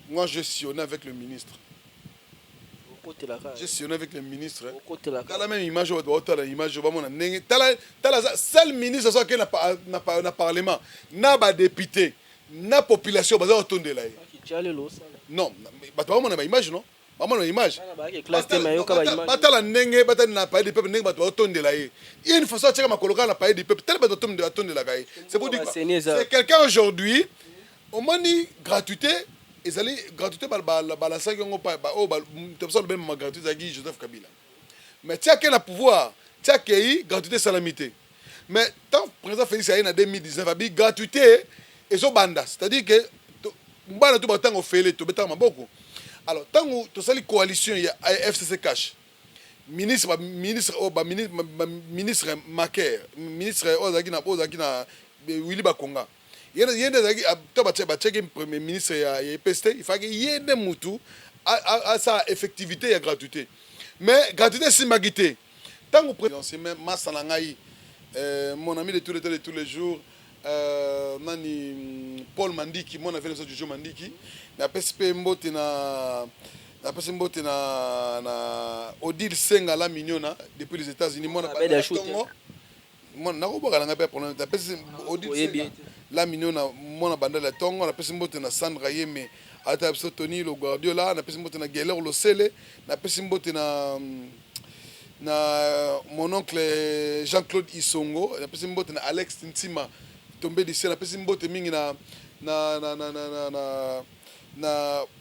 moi je sillonnais avec le ministre. J'ai sillonné avec le ministre. Tala même image oyo, bato baotala image oyo, bamona ndenge. Tala, tala, seul ministre azo ake na parlement na badéputé na population baza kotondela ye. Non, bato bamona baimage, non, bamona baimage. Batala ndenge batali na Palais du Peuple, ndenge bato baotondela ye. Une façon atiaka makolo kaka na Palais du Peuple, tala bato batondelaka ye. C'est pour dire, c'est quelqu'un aujourd'hui. Omoni, gratuité ezali gratuité, balasaki yango oyo tobiso alobemama gratuité ezalaki Joseph Kabila, mais ti ake na pouvoir, ti akei, gratuité esalami te. Mais tant président Félix aye na 2019, abi gratuité ezobanda, c'est-à-dire que bana to batanga ofele, tobetaka maboko. Alors ntango tosali coalition ya FCC CACH, ministre, ministre oyo, baministre Maker, ministre oyo azalaki na Willy Bakonga, ye nde azalaki to batiaki premier ministre ya EPST. Il fallait ye nde mutu asala effectivité ya gratuité, mais gratuité esimbaki te. Ntango président masa na ngai, mon ami de tous les temps, de tous les jours, nani, Paul Mandiki, mwana vele biso Jojo Mandiki, napesi mpe mbote na, napesi mbote na Odile Senga la Mignona depuis les États-Unis, mwana tongo nakobwaka na ngai mpe problème. Napesi Odile Senga la Mignona, mwana Bandala ya ntongo. Napesi mbote na Sandra Yeme ata biso Tony lo Guardiola. Napesi mbote na Geler Losele. Napesi mbote na mon oncle Jean-Claude Isongo. Napesi mbote na Alex Ntima tombé du ciel. Napesi mbote mingi na,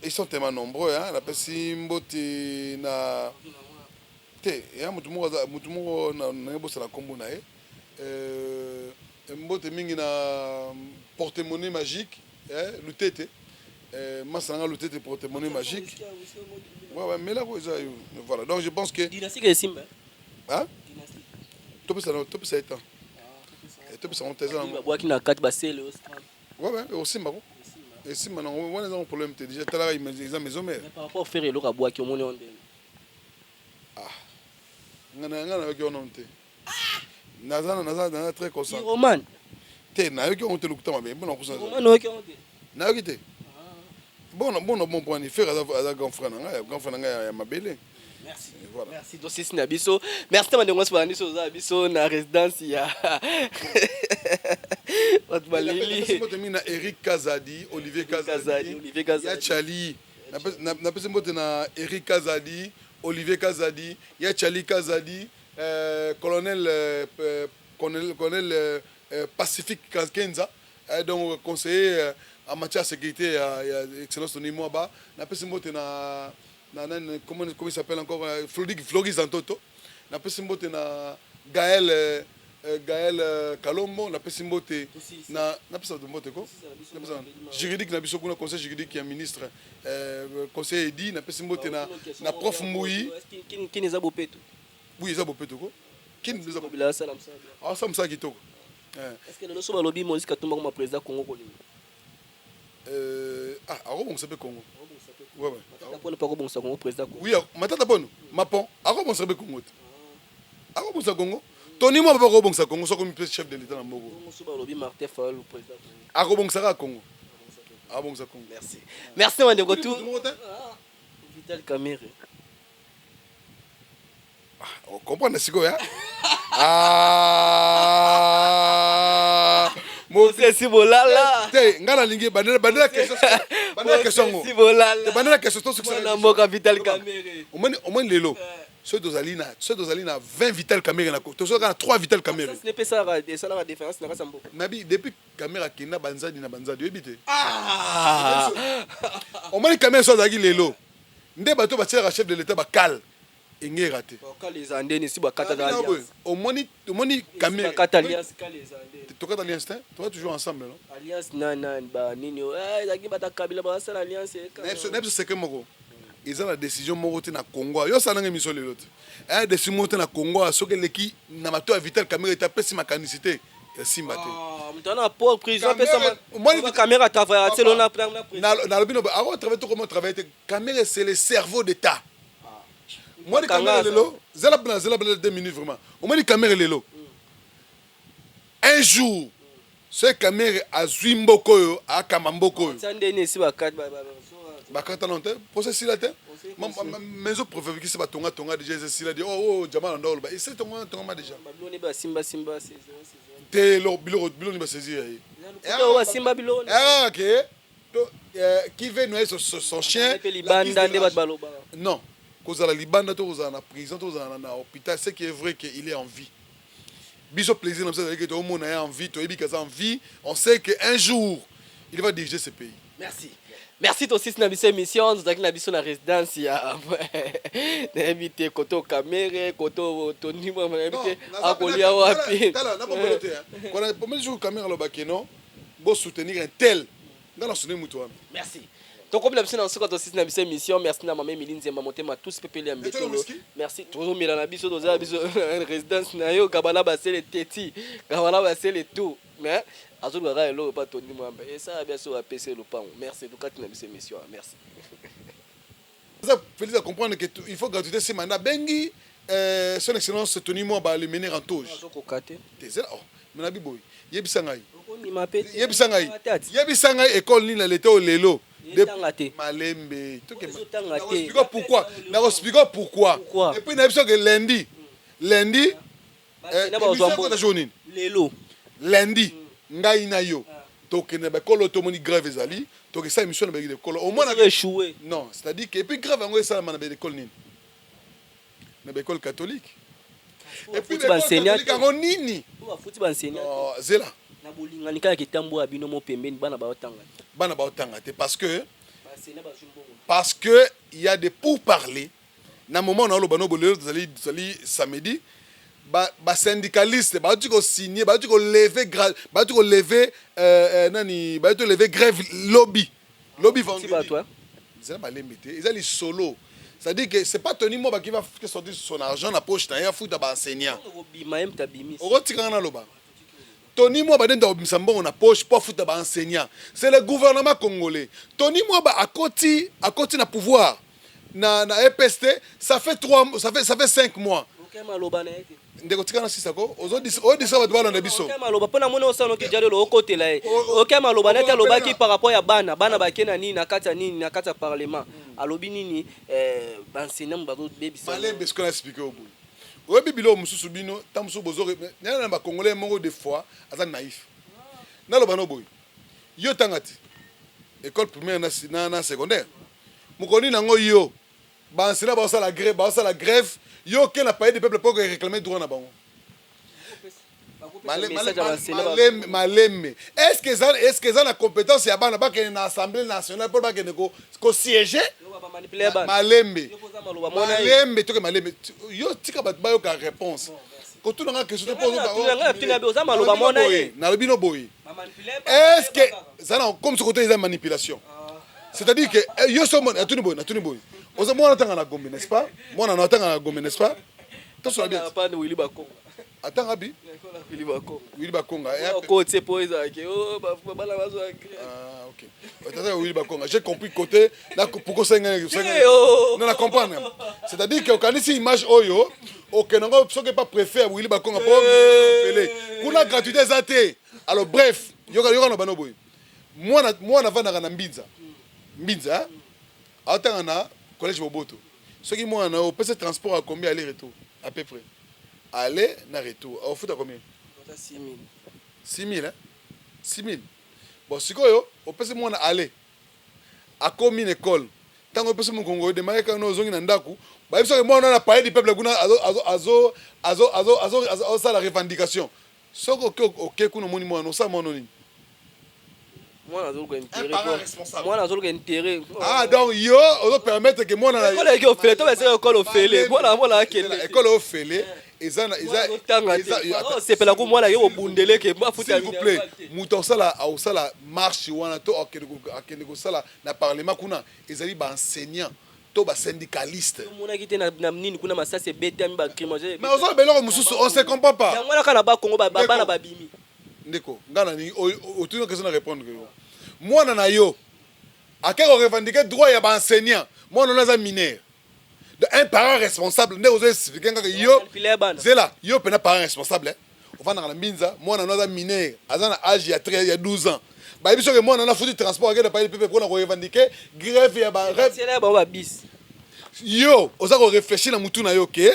ils sont tellement nombreux, hein. Napesi mbote na te ya motu moko, motu moko nayebosana nkombo na ye. Mbote mingi na Porte-monnaie magique, eh, Lutete, masa nanga Lutete, Porte-monnaie magique. Ouais, mais là eza, voilà, donc je pense que Dynastique esimba. Hein, topesa ye temps, topesa ngo te, eza babwaki na kati basele. Ouais, osimba ko, esimba nango wana, eza problème te. Déjà talaka, eza maison mère. Par rapport Ferre, eloko abwaki, omoni o ndenge? Ah, nga nayoki wana te, naza très concentré. Roman. Te, nayoki yango te, lokuta mabe mpona kosa. Roman, oyoki yango te? Nayoki te. Bon, bon, Ferre aza grand frère na ngai, grand frère na ngai ya mabele. Merci. Voilà. Merci dosisi na biso. Merci te bandeko nyonso balandi biso, oza biso na résidence ya bato baleli. Mbote mingi na Eric Kazadi, Olivier Kazadi. Olivier Kazadi. Ya Chali. Napesi mbote na Eric Kazadi, Olivier Kazadi, ya Chali Kazadi, colonel, colonel Pacifique Kenza, donc conseiller en matière de sécurité ya excellence Tony Mwaba. Napesi mbote na nani, comment il s'appelle encore, Floris Zantoto. Napesi mbote na Gaël Kalombo. Napesi mbote na, napesa bato mbote ko juridique na biso kuna, conseil juridique ya ministre, conseiller Edi. Napesi mbote na prof Mbui. Kini eza bopeto? Oui, eza bopeto ko, kini eza asala mosala kitoko. Est ce que lelo so balobi Moïse Katumba koma président Congo, kolinga? Ah, akobongisa mpe Congo. Mpona mpe akobongisa Congo, président Congo. Oui, Matata Mpono mapon akobongisa mpe Congo te, akobongisa Congo. Tony Mwaba mpe akobongisa Congo soki mpe chef de l'État na moko. So balobi Martin Fayulu président Congo? Akobongisa kaka Congo, akobongisa Congo. Merci, merci bandeko tu. Vital Kamerhe. Comprendre sikoyo. Mosesi bolala. Te, ngai nalingi bandela question, bandela question ngo. Bolala. Bandela question to. Na mboka, Vital Kamerhe. Omoni lelo, soki tozali na 20 Vital Kamerhe, na tozalaka na 3 Vital Kamerhe. Esalaka différence na kati ya mboka. Nabi depuis Kamerhe akenda banzadi na banzadi, oyebi te. Omoni, Kamerhe so azalaki lelo nde bato batielaka chef de l'État bakale. Engera te. Kala eza ndeni si bakata alliance. Omoni, omoni Kamerhe. Bakata alliance, kala eza ndeni. Tokata alliance te, toza toujours ensemble, non? Alliance na nani? Ba nini? Eh, ezalaki bata Kabila basala alliance. Na biso secret moko eza na décision moko te na Congo. Yo osala nanga émission lelo te. Aya décision moko te na Congo soki eleki na mato ya Vital Kamerhe ete apesi makanisi te, ya simba te. Moto wana po prison apesa Kamerhe atravaillaka te lona. Nalobi no ako travaille to comment travaille te. Kamerhe, c'est le cerveau d'État. Omoni Kamerhe lelo, zela mpena, zela mpena 2 minutes vraiment. Omoni Kamerhe lelo, un jour soki Kamerhe azwi mboka oyo, akamba mboka oyo. Ndeni esi bakata nano te, procès esila te. Maison préfecture batongatonga déjà, eza esila di. Oh, jama na ndo oloba esi tongama déjà. Babiloni basimbasimba. Te, biloko biloni basaisir ye. Basimba biloko. Ke qui veut noyer son chien. Libanda nde bato balobaka. Non, kozala libanda to kozala na prison to kozala na hôpital, ce qui est vrai que il est en vie. Biso plaisir na biso ezalaki toomona ye en vie, toyebi ke aza en vie. On sait que un jour il va diriger ce pays. Merci, merci. Tosisi na biso émission. Tozalaki na biso na résidence ya, nayebi te, koto Kamerhe, koto Tony, nayebi te akolia wapi. Tala, nakombelo te kona premier jour Kamerhe alobaki non, bosoutenir un tel, nga na soutenir mutu wana. Merci. Tokomi na biso na suka, tosisi na biso émission. Merci na mama Emili Nzemba Motema tous pepele ya mbetolo. Merci. Tozomela na biso, tozala biso résidence na yo Gabana Basele teti Gabana Basele tout, mais azolukaka eloko pa Tony Mwamba esala biso apesi lopango. Merci, tokati na biso émission. Merci. Félix a comprendre que il faut gratuité nsima nde abengi son excellence Tony Mwaba le mener en toge. Azokoka te. Te, zela. Oh, me nabi boye, yebisa ngai. Okondima pe te. Yebisa ngai, yebisa ngai école nini na leta oyo lelo? Etanga te. Malembe. Ezotanga te. Nakoexpliquer pourquoi, nakoexpliquer pourquoi. Pourquoi? Et puis nayebi soki lundi, lundi Basena bazwa émission ekota jour nini? Lelo. Lundi, ngai na yo tokende baekolo, tomoni grève ezali, tokesala émission na baekolo, omona. Échoué. Non, c'est à dire que, et puis grève yango esalama na baekole nini? Na baekole catholique. Et puis Bafuti baenseignant baekole catholique yango nini? Bafuti baenseignant. Non, zela. Na bolingani kaka etambo ya bino mo pembeni, bana baotanga te. Bana baotanga te parce que Baenseignant bazwi mbongo. Parce que il y a des pourparlers na moment na oloba no bolelo. Tozali samedi, basyndicaliste bauti kosigner, bauti kolever, bauti kolever nani, bauti kolever grève lobi, lobi ti vendredi. Bato, hein? Eza balembi te, eza lisolo. C'est-à-dire que c'est pas Tony Mwaba qui va sortir son argent na poche na ye afuta baenseignant. Kobima ye moto abimisi. Okotikanga naloba. Tony Mwaba nde akobimisa mbongo na poche mpo afuta baenseignant? C'est le gouvernement congolais. Tony Mwaba akoti na pouvoir na EPST, ça fait 3, ça fait 5 mois. Oke maloba na ye te. Ndeko, tika na sisako ozodisa bato balanda biso. Oke maloba mpo namoni osala oki jadelo okotela ye. Oke maloba neti alobaki par rapport ya bana bake na nini, na kati ya nini, na kati ya parlement, alobi nini? Baenseignant bazobebisa. Malembe, sikoyo na expliquer oyo boye. Oyebi biloko mosusu, bino ntango mosusu bozo nana na bacongolais moko, des fois aza naïf. Naloba no boye, yo tanga te école primaire na secondaire, mokolo nini yango yo baenseignant baosala grève, baosala grève, yo oke na palais du peuple mpo réclamer droit na bango? Malembe, malembe. Est ce que eza na compétence ya bana bakende na Assemblée nationale mpo bakende kosiéger? Malembe, malembe, toke malembe. Yo tika bato bayoka réponse. Kotunanga question te. Nalobi no boye, est ce que eza na comme soki te eza manipulation? C'est à dire que yo so natuni boye, natuni boye, oza mwana atanga na Gombe, n'est ce pas? Mwana na atanga na Gombe, n'est ce pas? Tosola bien. Atanga bi Wili Bakonga. Kotie po ezalaki bana bazwa. Ah, ok, tata Wili Bakonga, j'ai compris côté na pourquoi senga non na comprendre. C'est-à-dire que okanisi image oyo okende ngo soki pas préfère Wili Bakonga po pele kuna gratuité eza te. Alors bref, yoka, yoka na bano boye, mwana, mwana avandaka na Mbinza, Mbinza aotanga na collège Boboto. Soki mwana opesa transport ya combien aller retour à peu près, aller na retour, ofuta combien? 6 000. 6 000, hein? 6 000. Bon, sikoyo opesi mwana aller, akomi na école, ntango opesi mokongo, odémarrer kaka, ozongi na ndako, bayebi soki mwana na palais du peuple kuna azosala revendication. Soki oke kuna, omoni mwana, osala mwana nini? Mwana azoluka Un parent responsable. Mwana azoluka intérêt. Ah, donc yo ozopermettre ke mwana Ekole eke ofele to baseka ekole ofele, mwana akende. Ekole ofele eza na eza Otanga te, osepela ku mwana ye obundeleke afuta. S'il vous plaît, moto akosala marche wana to akende kosala na parlement kuna, ezali baenseignant to basyndicaliste. Omonaki te na nini kuna, masasi ebetami, bacrimogène? Mais ozoloba eloko mosusu, on se comprend pas. Yango wana kaka na Bakongo, bana babimi. Ndeko, ngai na ningi otuni question na répondre yo. Mwana na yo ake korevendiquer droit ya baenseignant, mwana wana aza mineur. Donc un parent responsable, nde ozo expliquer kaka yo. Manipule bana. Zela, yo mpena parent responsable, eh? Ovandaka na Mbinza, mwana no aza mineur, aza na age ya 13, ya 12 ans. Bayebi soki mwana no afuti transport, akende palais pepe mpona korevendiquer grève ya ba Batiela bango babisi. Yo oza koréfléchir na mutu na yo ke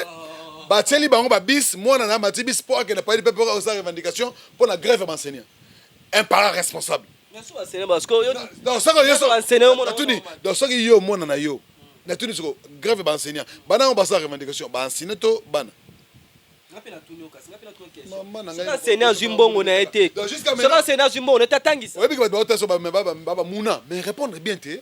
batieli bango babisi, mwana na mati bisi mpo akende palais pepe osala revendication mpo na grève ya baenseignant. Un parent responsable. Parce que yo Donc soki yo Baenseignant, omona. Natuni, donc soki yo mwana na yo, natuni soko grève ya baenseignant, bana yango basala revendication, baenseignant to bana? Mama na ngai. Soki enseignant azwi mbongo na ye te. Donc, jusqu'à Soki maintenant- enseignant azwi mbongo na ye te, atangisa. Oyebi ke bato baota so bamuna, mais répondre bien te,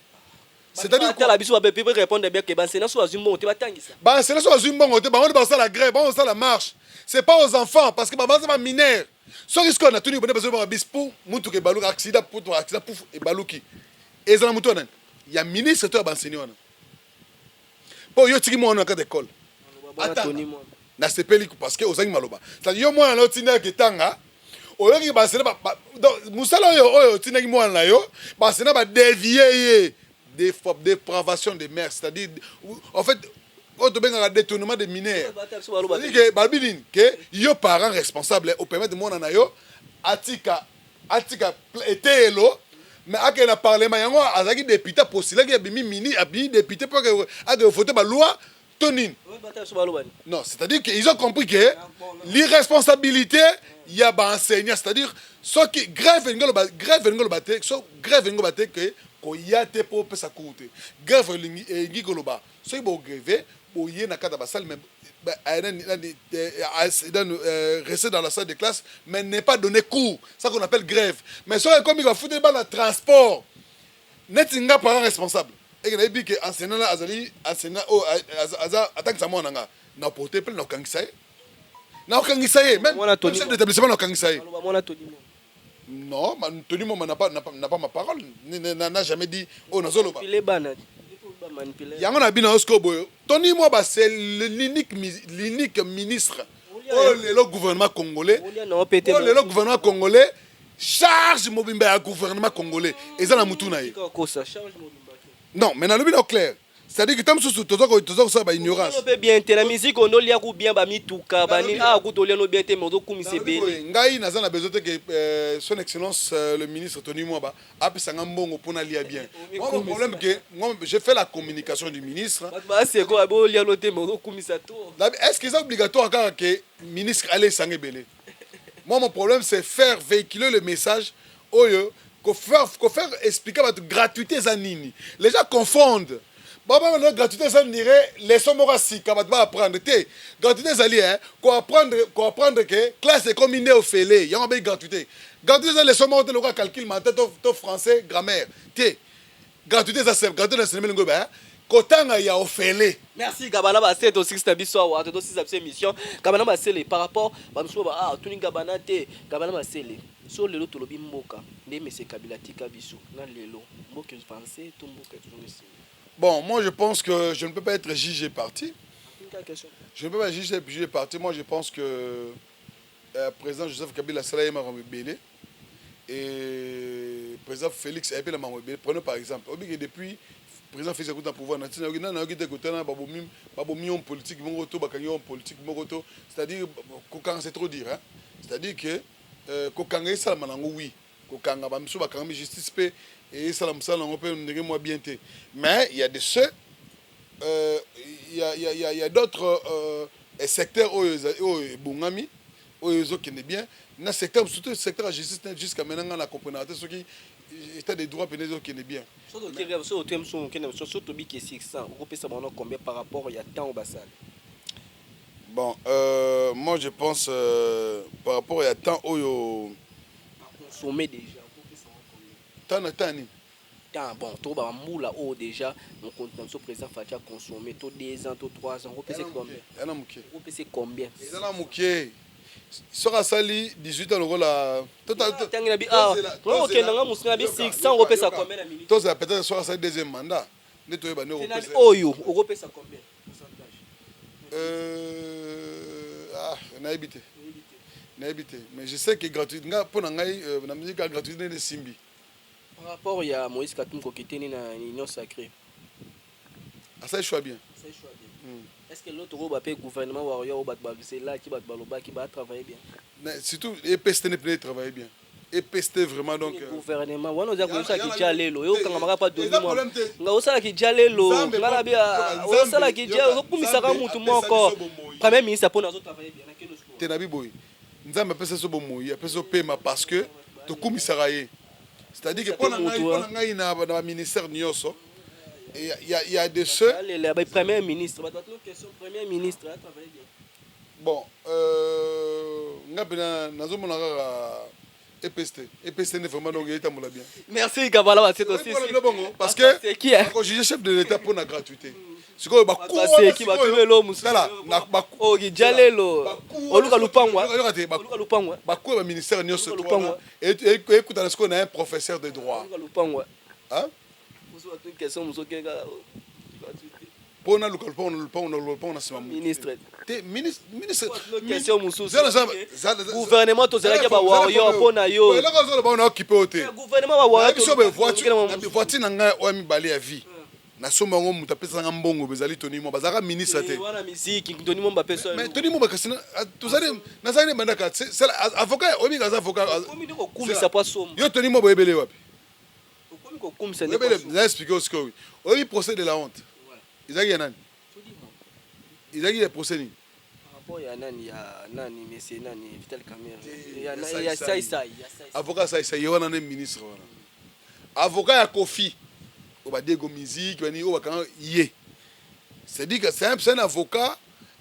c'est-à-dire quoi? Atala biso babe pe répondre bien ke baenseignant so bazwi mbongo te, batangisa. Baenseignant so bazwi mbongo te, bango nde basala grève, bango basala marche, c'est pas aux enfants, parce que babaza bamineur. Soki sikoyo natuni bone, bazwi bango bis pour mutuka ebaluki, accident, pour accident, pouf, ebaluki, eza na mutu wana ya ministre to ya baenseignant wana? Mpo yo otiki mwana na kati école. Atanga. Nasepeli parce que ozangi maloba. C'est-à-dire yo mwana na yo otindaki etanga, oyoki baenseignant donc mosala oyo otindaki mwana na yo, baenseignant badévier ye. Dépravation de mœurs, c'est-à-dire en fait oyo tobengaka détournement de mineurs. C'est-à-dire que balobi nini? Ke yo parent responsable opermettre mwana na yo atika eteyelo, mais akende na parlement. Yango azalaki député, apostilaki, abimi mini, abimi député mpo akende vote baloi to nini? Non, c'est-à-dire qu'ils ont compris que l'irresponsabilité ya baenseignant, c'est-à-dire soki grève elingi oloba, grève elingi oloba te, so grève elingi oloba te ke koya te mpo opesa cours te. Grève elingi koloba soki bogrève, boye na kati ya basalle, mais nani, rester dans la salle de classe mais ne pas donner cours, ça qu'on appelle grève. Mais soki ekomi bafuteli bana transport, neti nga parent responsable eke nayebi ke enseignant na azali enseignant oyo aza atangisa mwana nga, na porte plainte, na kokangisa ye, na kokangisa ye même Mwana Tony. Chef d'établissement, na kokangisa ye. Mwana Tony. Non, Tony Mwaba n'a pas ma parole, n'a jamais dit oyo nazoloba. Manipule bana, bamanipule. Yango na bino sikoyo boye, Tony Mwaba, c'est l'unique ministre oyo lelo gouvernement congolais Olia na mpe te. Oyo lelo gouvernement congolais, charge mobimba ya gouvernement congolais eza na mutu na ye. Kosa charge mobimba te. Non, mais nalobi na clair, c'est-à-dire que ntango mosusu toza kosala baignorance. Mpe bien te na musique, ondo oliaku bien bamituka banini awa, kuta olia no bien te, mais ozokumisa Nalobi ebele. Boye, ngai naza na besoin te ke son excellence le ministre Tony Mwaba apesanga mbongo mpona lia bien. Moi, mon problème que moi, je fais la communication du ministre. Bato baseko babe olia no te, mais ozokumisa to. Est-ce que c'est obligatoire kaka ke ministre alesanga ebele? Moi, mon problème, c'est faire véhiculer le message oyo kofaire expliquer bato gratuité eza nini. Les gens confondent, babana gratuité eza nire leçon moko ya sika bato baapprendre te. Gratuité ezali koapprendre ke classe ekomi nde ofele, yango abeyi gratuité. Gratuité eza leçon moko te lokola calcul mental to français grammaire te. Gratuité eza simple, gratuité na cinéma elingi oyo kotanga ya ofele. Merci Gabana Basele. Tosikisi na biso awa, totosilisa biso émission. Gabana Basele, par rapport bamosusu ba ah tuni Gabana te, Gabana Basele, so lelo tolobi mboka nde mese Kabila tika biso na lelo, mboka avance to mboka ezongi nsima? Bon, moi, je pense que je ne peux pas être jugé parti. Question. Je ne peux pas juger parti. Moi, je pense que président Joseph Kabila asala ye makambo ebele et président Félix ayebi na makambo ebele. Prenons par exemple, obike depuis président Félix akuta pouvoir, na ntina nani nayoki te kotana babomi homme politique moko to bakangi homme politique moko to. C'est-à-dire kokanga, c'est trop dire, hein? C'est-à-dire que kokanga esalama nango, oui, kokanga bamisu bakangami, justice mpe esala mosala nango mpe ndenge mwa bien te. Mais il y a de ceux il y a d'autres secteurs oyo oyo ebongami, oyo ezokende bien. Na secteur, surtout secteur ya justice, jusqu'à maintenant nga na comprenaka te soki état de droit pene ezokende bien. So otie mosu okende, so tobiki 600, okopesa bango combien par rapport ya temps basali? Bon, moi, je pense par rapport ya temps oyo consommer déjà, okopesa bango combien? Tana tani. Temps, bon, to bambula oyo déjà mokonzi na biso président Fatshi aconsommé, to 2 ans to 3 ans, okopesa combien? Yana moke. Okopesa combien? Eza na moke. Soki asali 18 ans lokola Ntangi na bi awa okendanga mosu na bi 600, okopesa combien na minute? Tozala peut-être soki asali deuxième mandat nde toyeba nde. Te, na bi oyo okopesa combien pourcentage? Ah, nayebi te, nayebi te, mais je sais que gratuité nga, mpo na ngai, na musique ya gratuité nde esimbi. Par rapport ya Moïse Katumbi kokiteni na Union sacrée? Asali choix bien. Asali choix bien. Est ce que l'autre oyo bape gouvernement warrior oyo bato bazelaki, bato balobaki, batravaille bien? Surtout EPST ne peut travailler bien, EPST vraiment, donc Gouvernement wana oza koyosalaki ja lelo, oyokangamaka mpa doni mwa nga osalaki ja lelo, nga na bi osalaki ja, ozokumisaka mutu moko premier ministre mpona azotravaille bien nakende. Te, na biboyi. Nzambe apesa biso bomoi, apesa biso pema, parce que tokumisaka ye. C'est-à-dire que mpo na ngai na baministère nyonso, il y a de ceux Alela ba premier ministre, bato batino question, premier ministre atravaille bien? Bon, nga mpena nazomona kaka EPST, EPST nde vraiment, donc etambola bien. Merci Kabala Baseto. Sisi bongo, parce que qui akojuge chef de l'État mpo na gratuité sikoyo. Baseki bato mosusu oyo ja lelo oluka lupangwa, oluka lupangwa. Bakuya baministère nyonso ekutana sikoyo na un professeur de droit. Oluka lupangwa. Hein? Question mosusu okeka. Mpo naluka lupango, na lupango, na lupango na nsima. Ministre. Te, ministre. Question mosusu, gouvernement tozalaki bawarrior mpo na yo. Eloko ozoloba, na okipe oyo te. Gouvernement bawarrior. Biso voiture na ngai oyo mibale ya vie, nasomba yango, moto apesanga mbongo ezali Tony Mwaba, bazalaka ministre te. Wana miziki Tony Mwaba apesa. Mais Tony Mwaba kasi tozali, nazali ne bandaka avocat, oyebi aza avocat. Okomi nde kokumisa po asomba. Yo Tony Mwaba oyebele wapi? Okomi kokumisa. Oyebele, na expliquer sikoyo. Oyebi procès de la honte ezalaki ya nani? Ezalaki ya procès nini? Rapport ya nani, ya nani, monsieur nani, Vital Kamerhe, ya Sai Sai. Avocat Sai Sai ye wana nde ministre wana, avocat ya Kofi oyo badiego musique bani oyo bakanga ye. C'est-à-dire que c'est un avocat,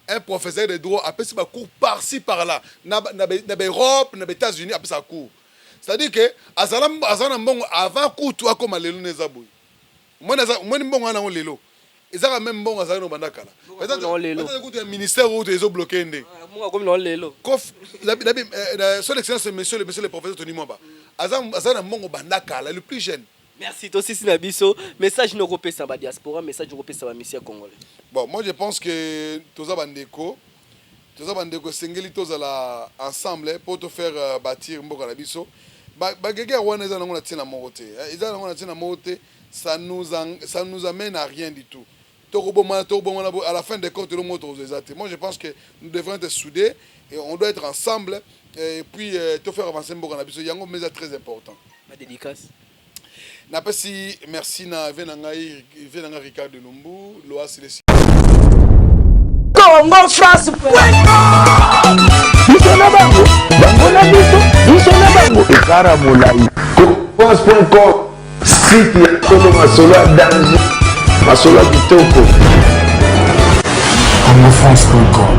un professeur de droit, apesi bacours par-ci par-là, na baEurope, na baÉtats-Unis apesa cours. C'est-à-dire que azala na mbongo avant kutu akóma lelo nde eza boye. Omoni mbongo wana yango lelo ezaka même mbongo azalaki no banda kala. Peut-être kutu ya ministère oyo ezobloquer nde. Akomi na lelo. Son excellence monsieur le professeur Tony Mwaba aza na mbongo banda kala, le plus jeune. Merci. Tosisi na biso message nini okopesa badiaspora, message okopesa bamusiciens congolais? Bon, moi je pense que toza bandeko, toza bandeko, esengeli tozala ensemble mpo tofaire bâtir mboka na biso. Baguerre wana eza nango na ntina moko te, eza nango na ntina moko te. Ça nous amène à rien du tout. Tokobomana, tokobomana, à la fin des comptes elongo tokozwa eza te. Moi je pense que nous devons être soudés et on doit être ensemble et puis tofaire avancer mboka na biso. Yango mais eza très important. Badédicace? Napesi merci na vieux na ngai, vieux na ngai Ricard de Lumbu Loasi. Congo France. Biso na bango, bango na biso, biso na bango, ekara molai. France.com, site ya solo, masolo ya danger, masolo ya kitoko. congofrance.com.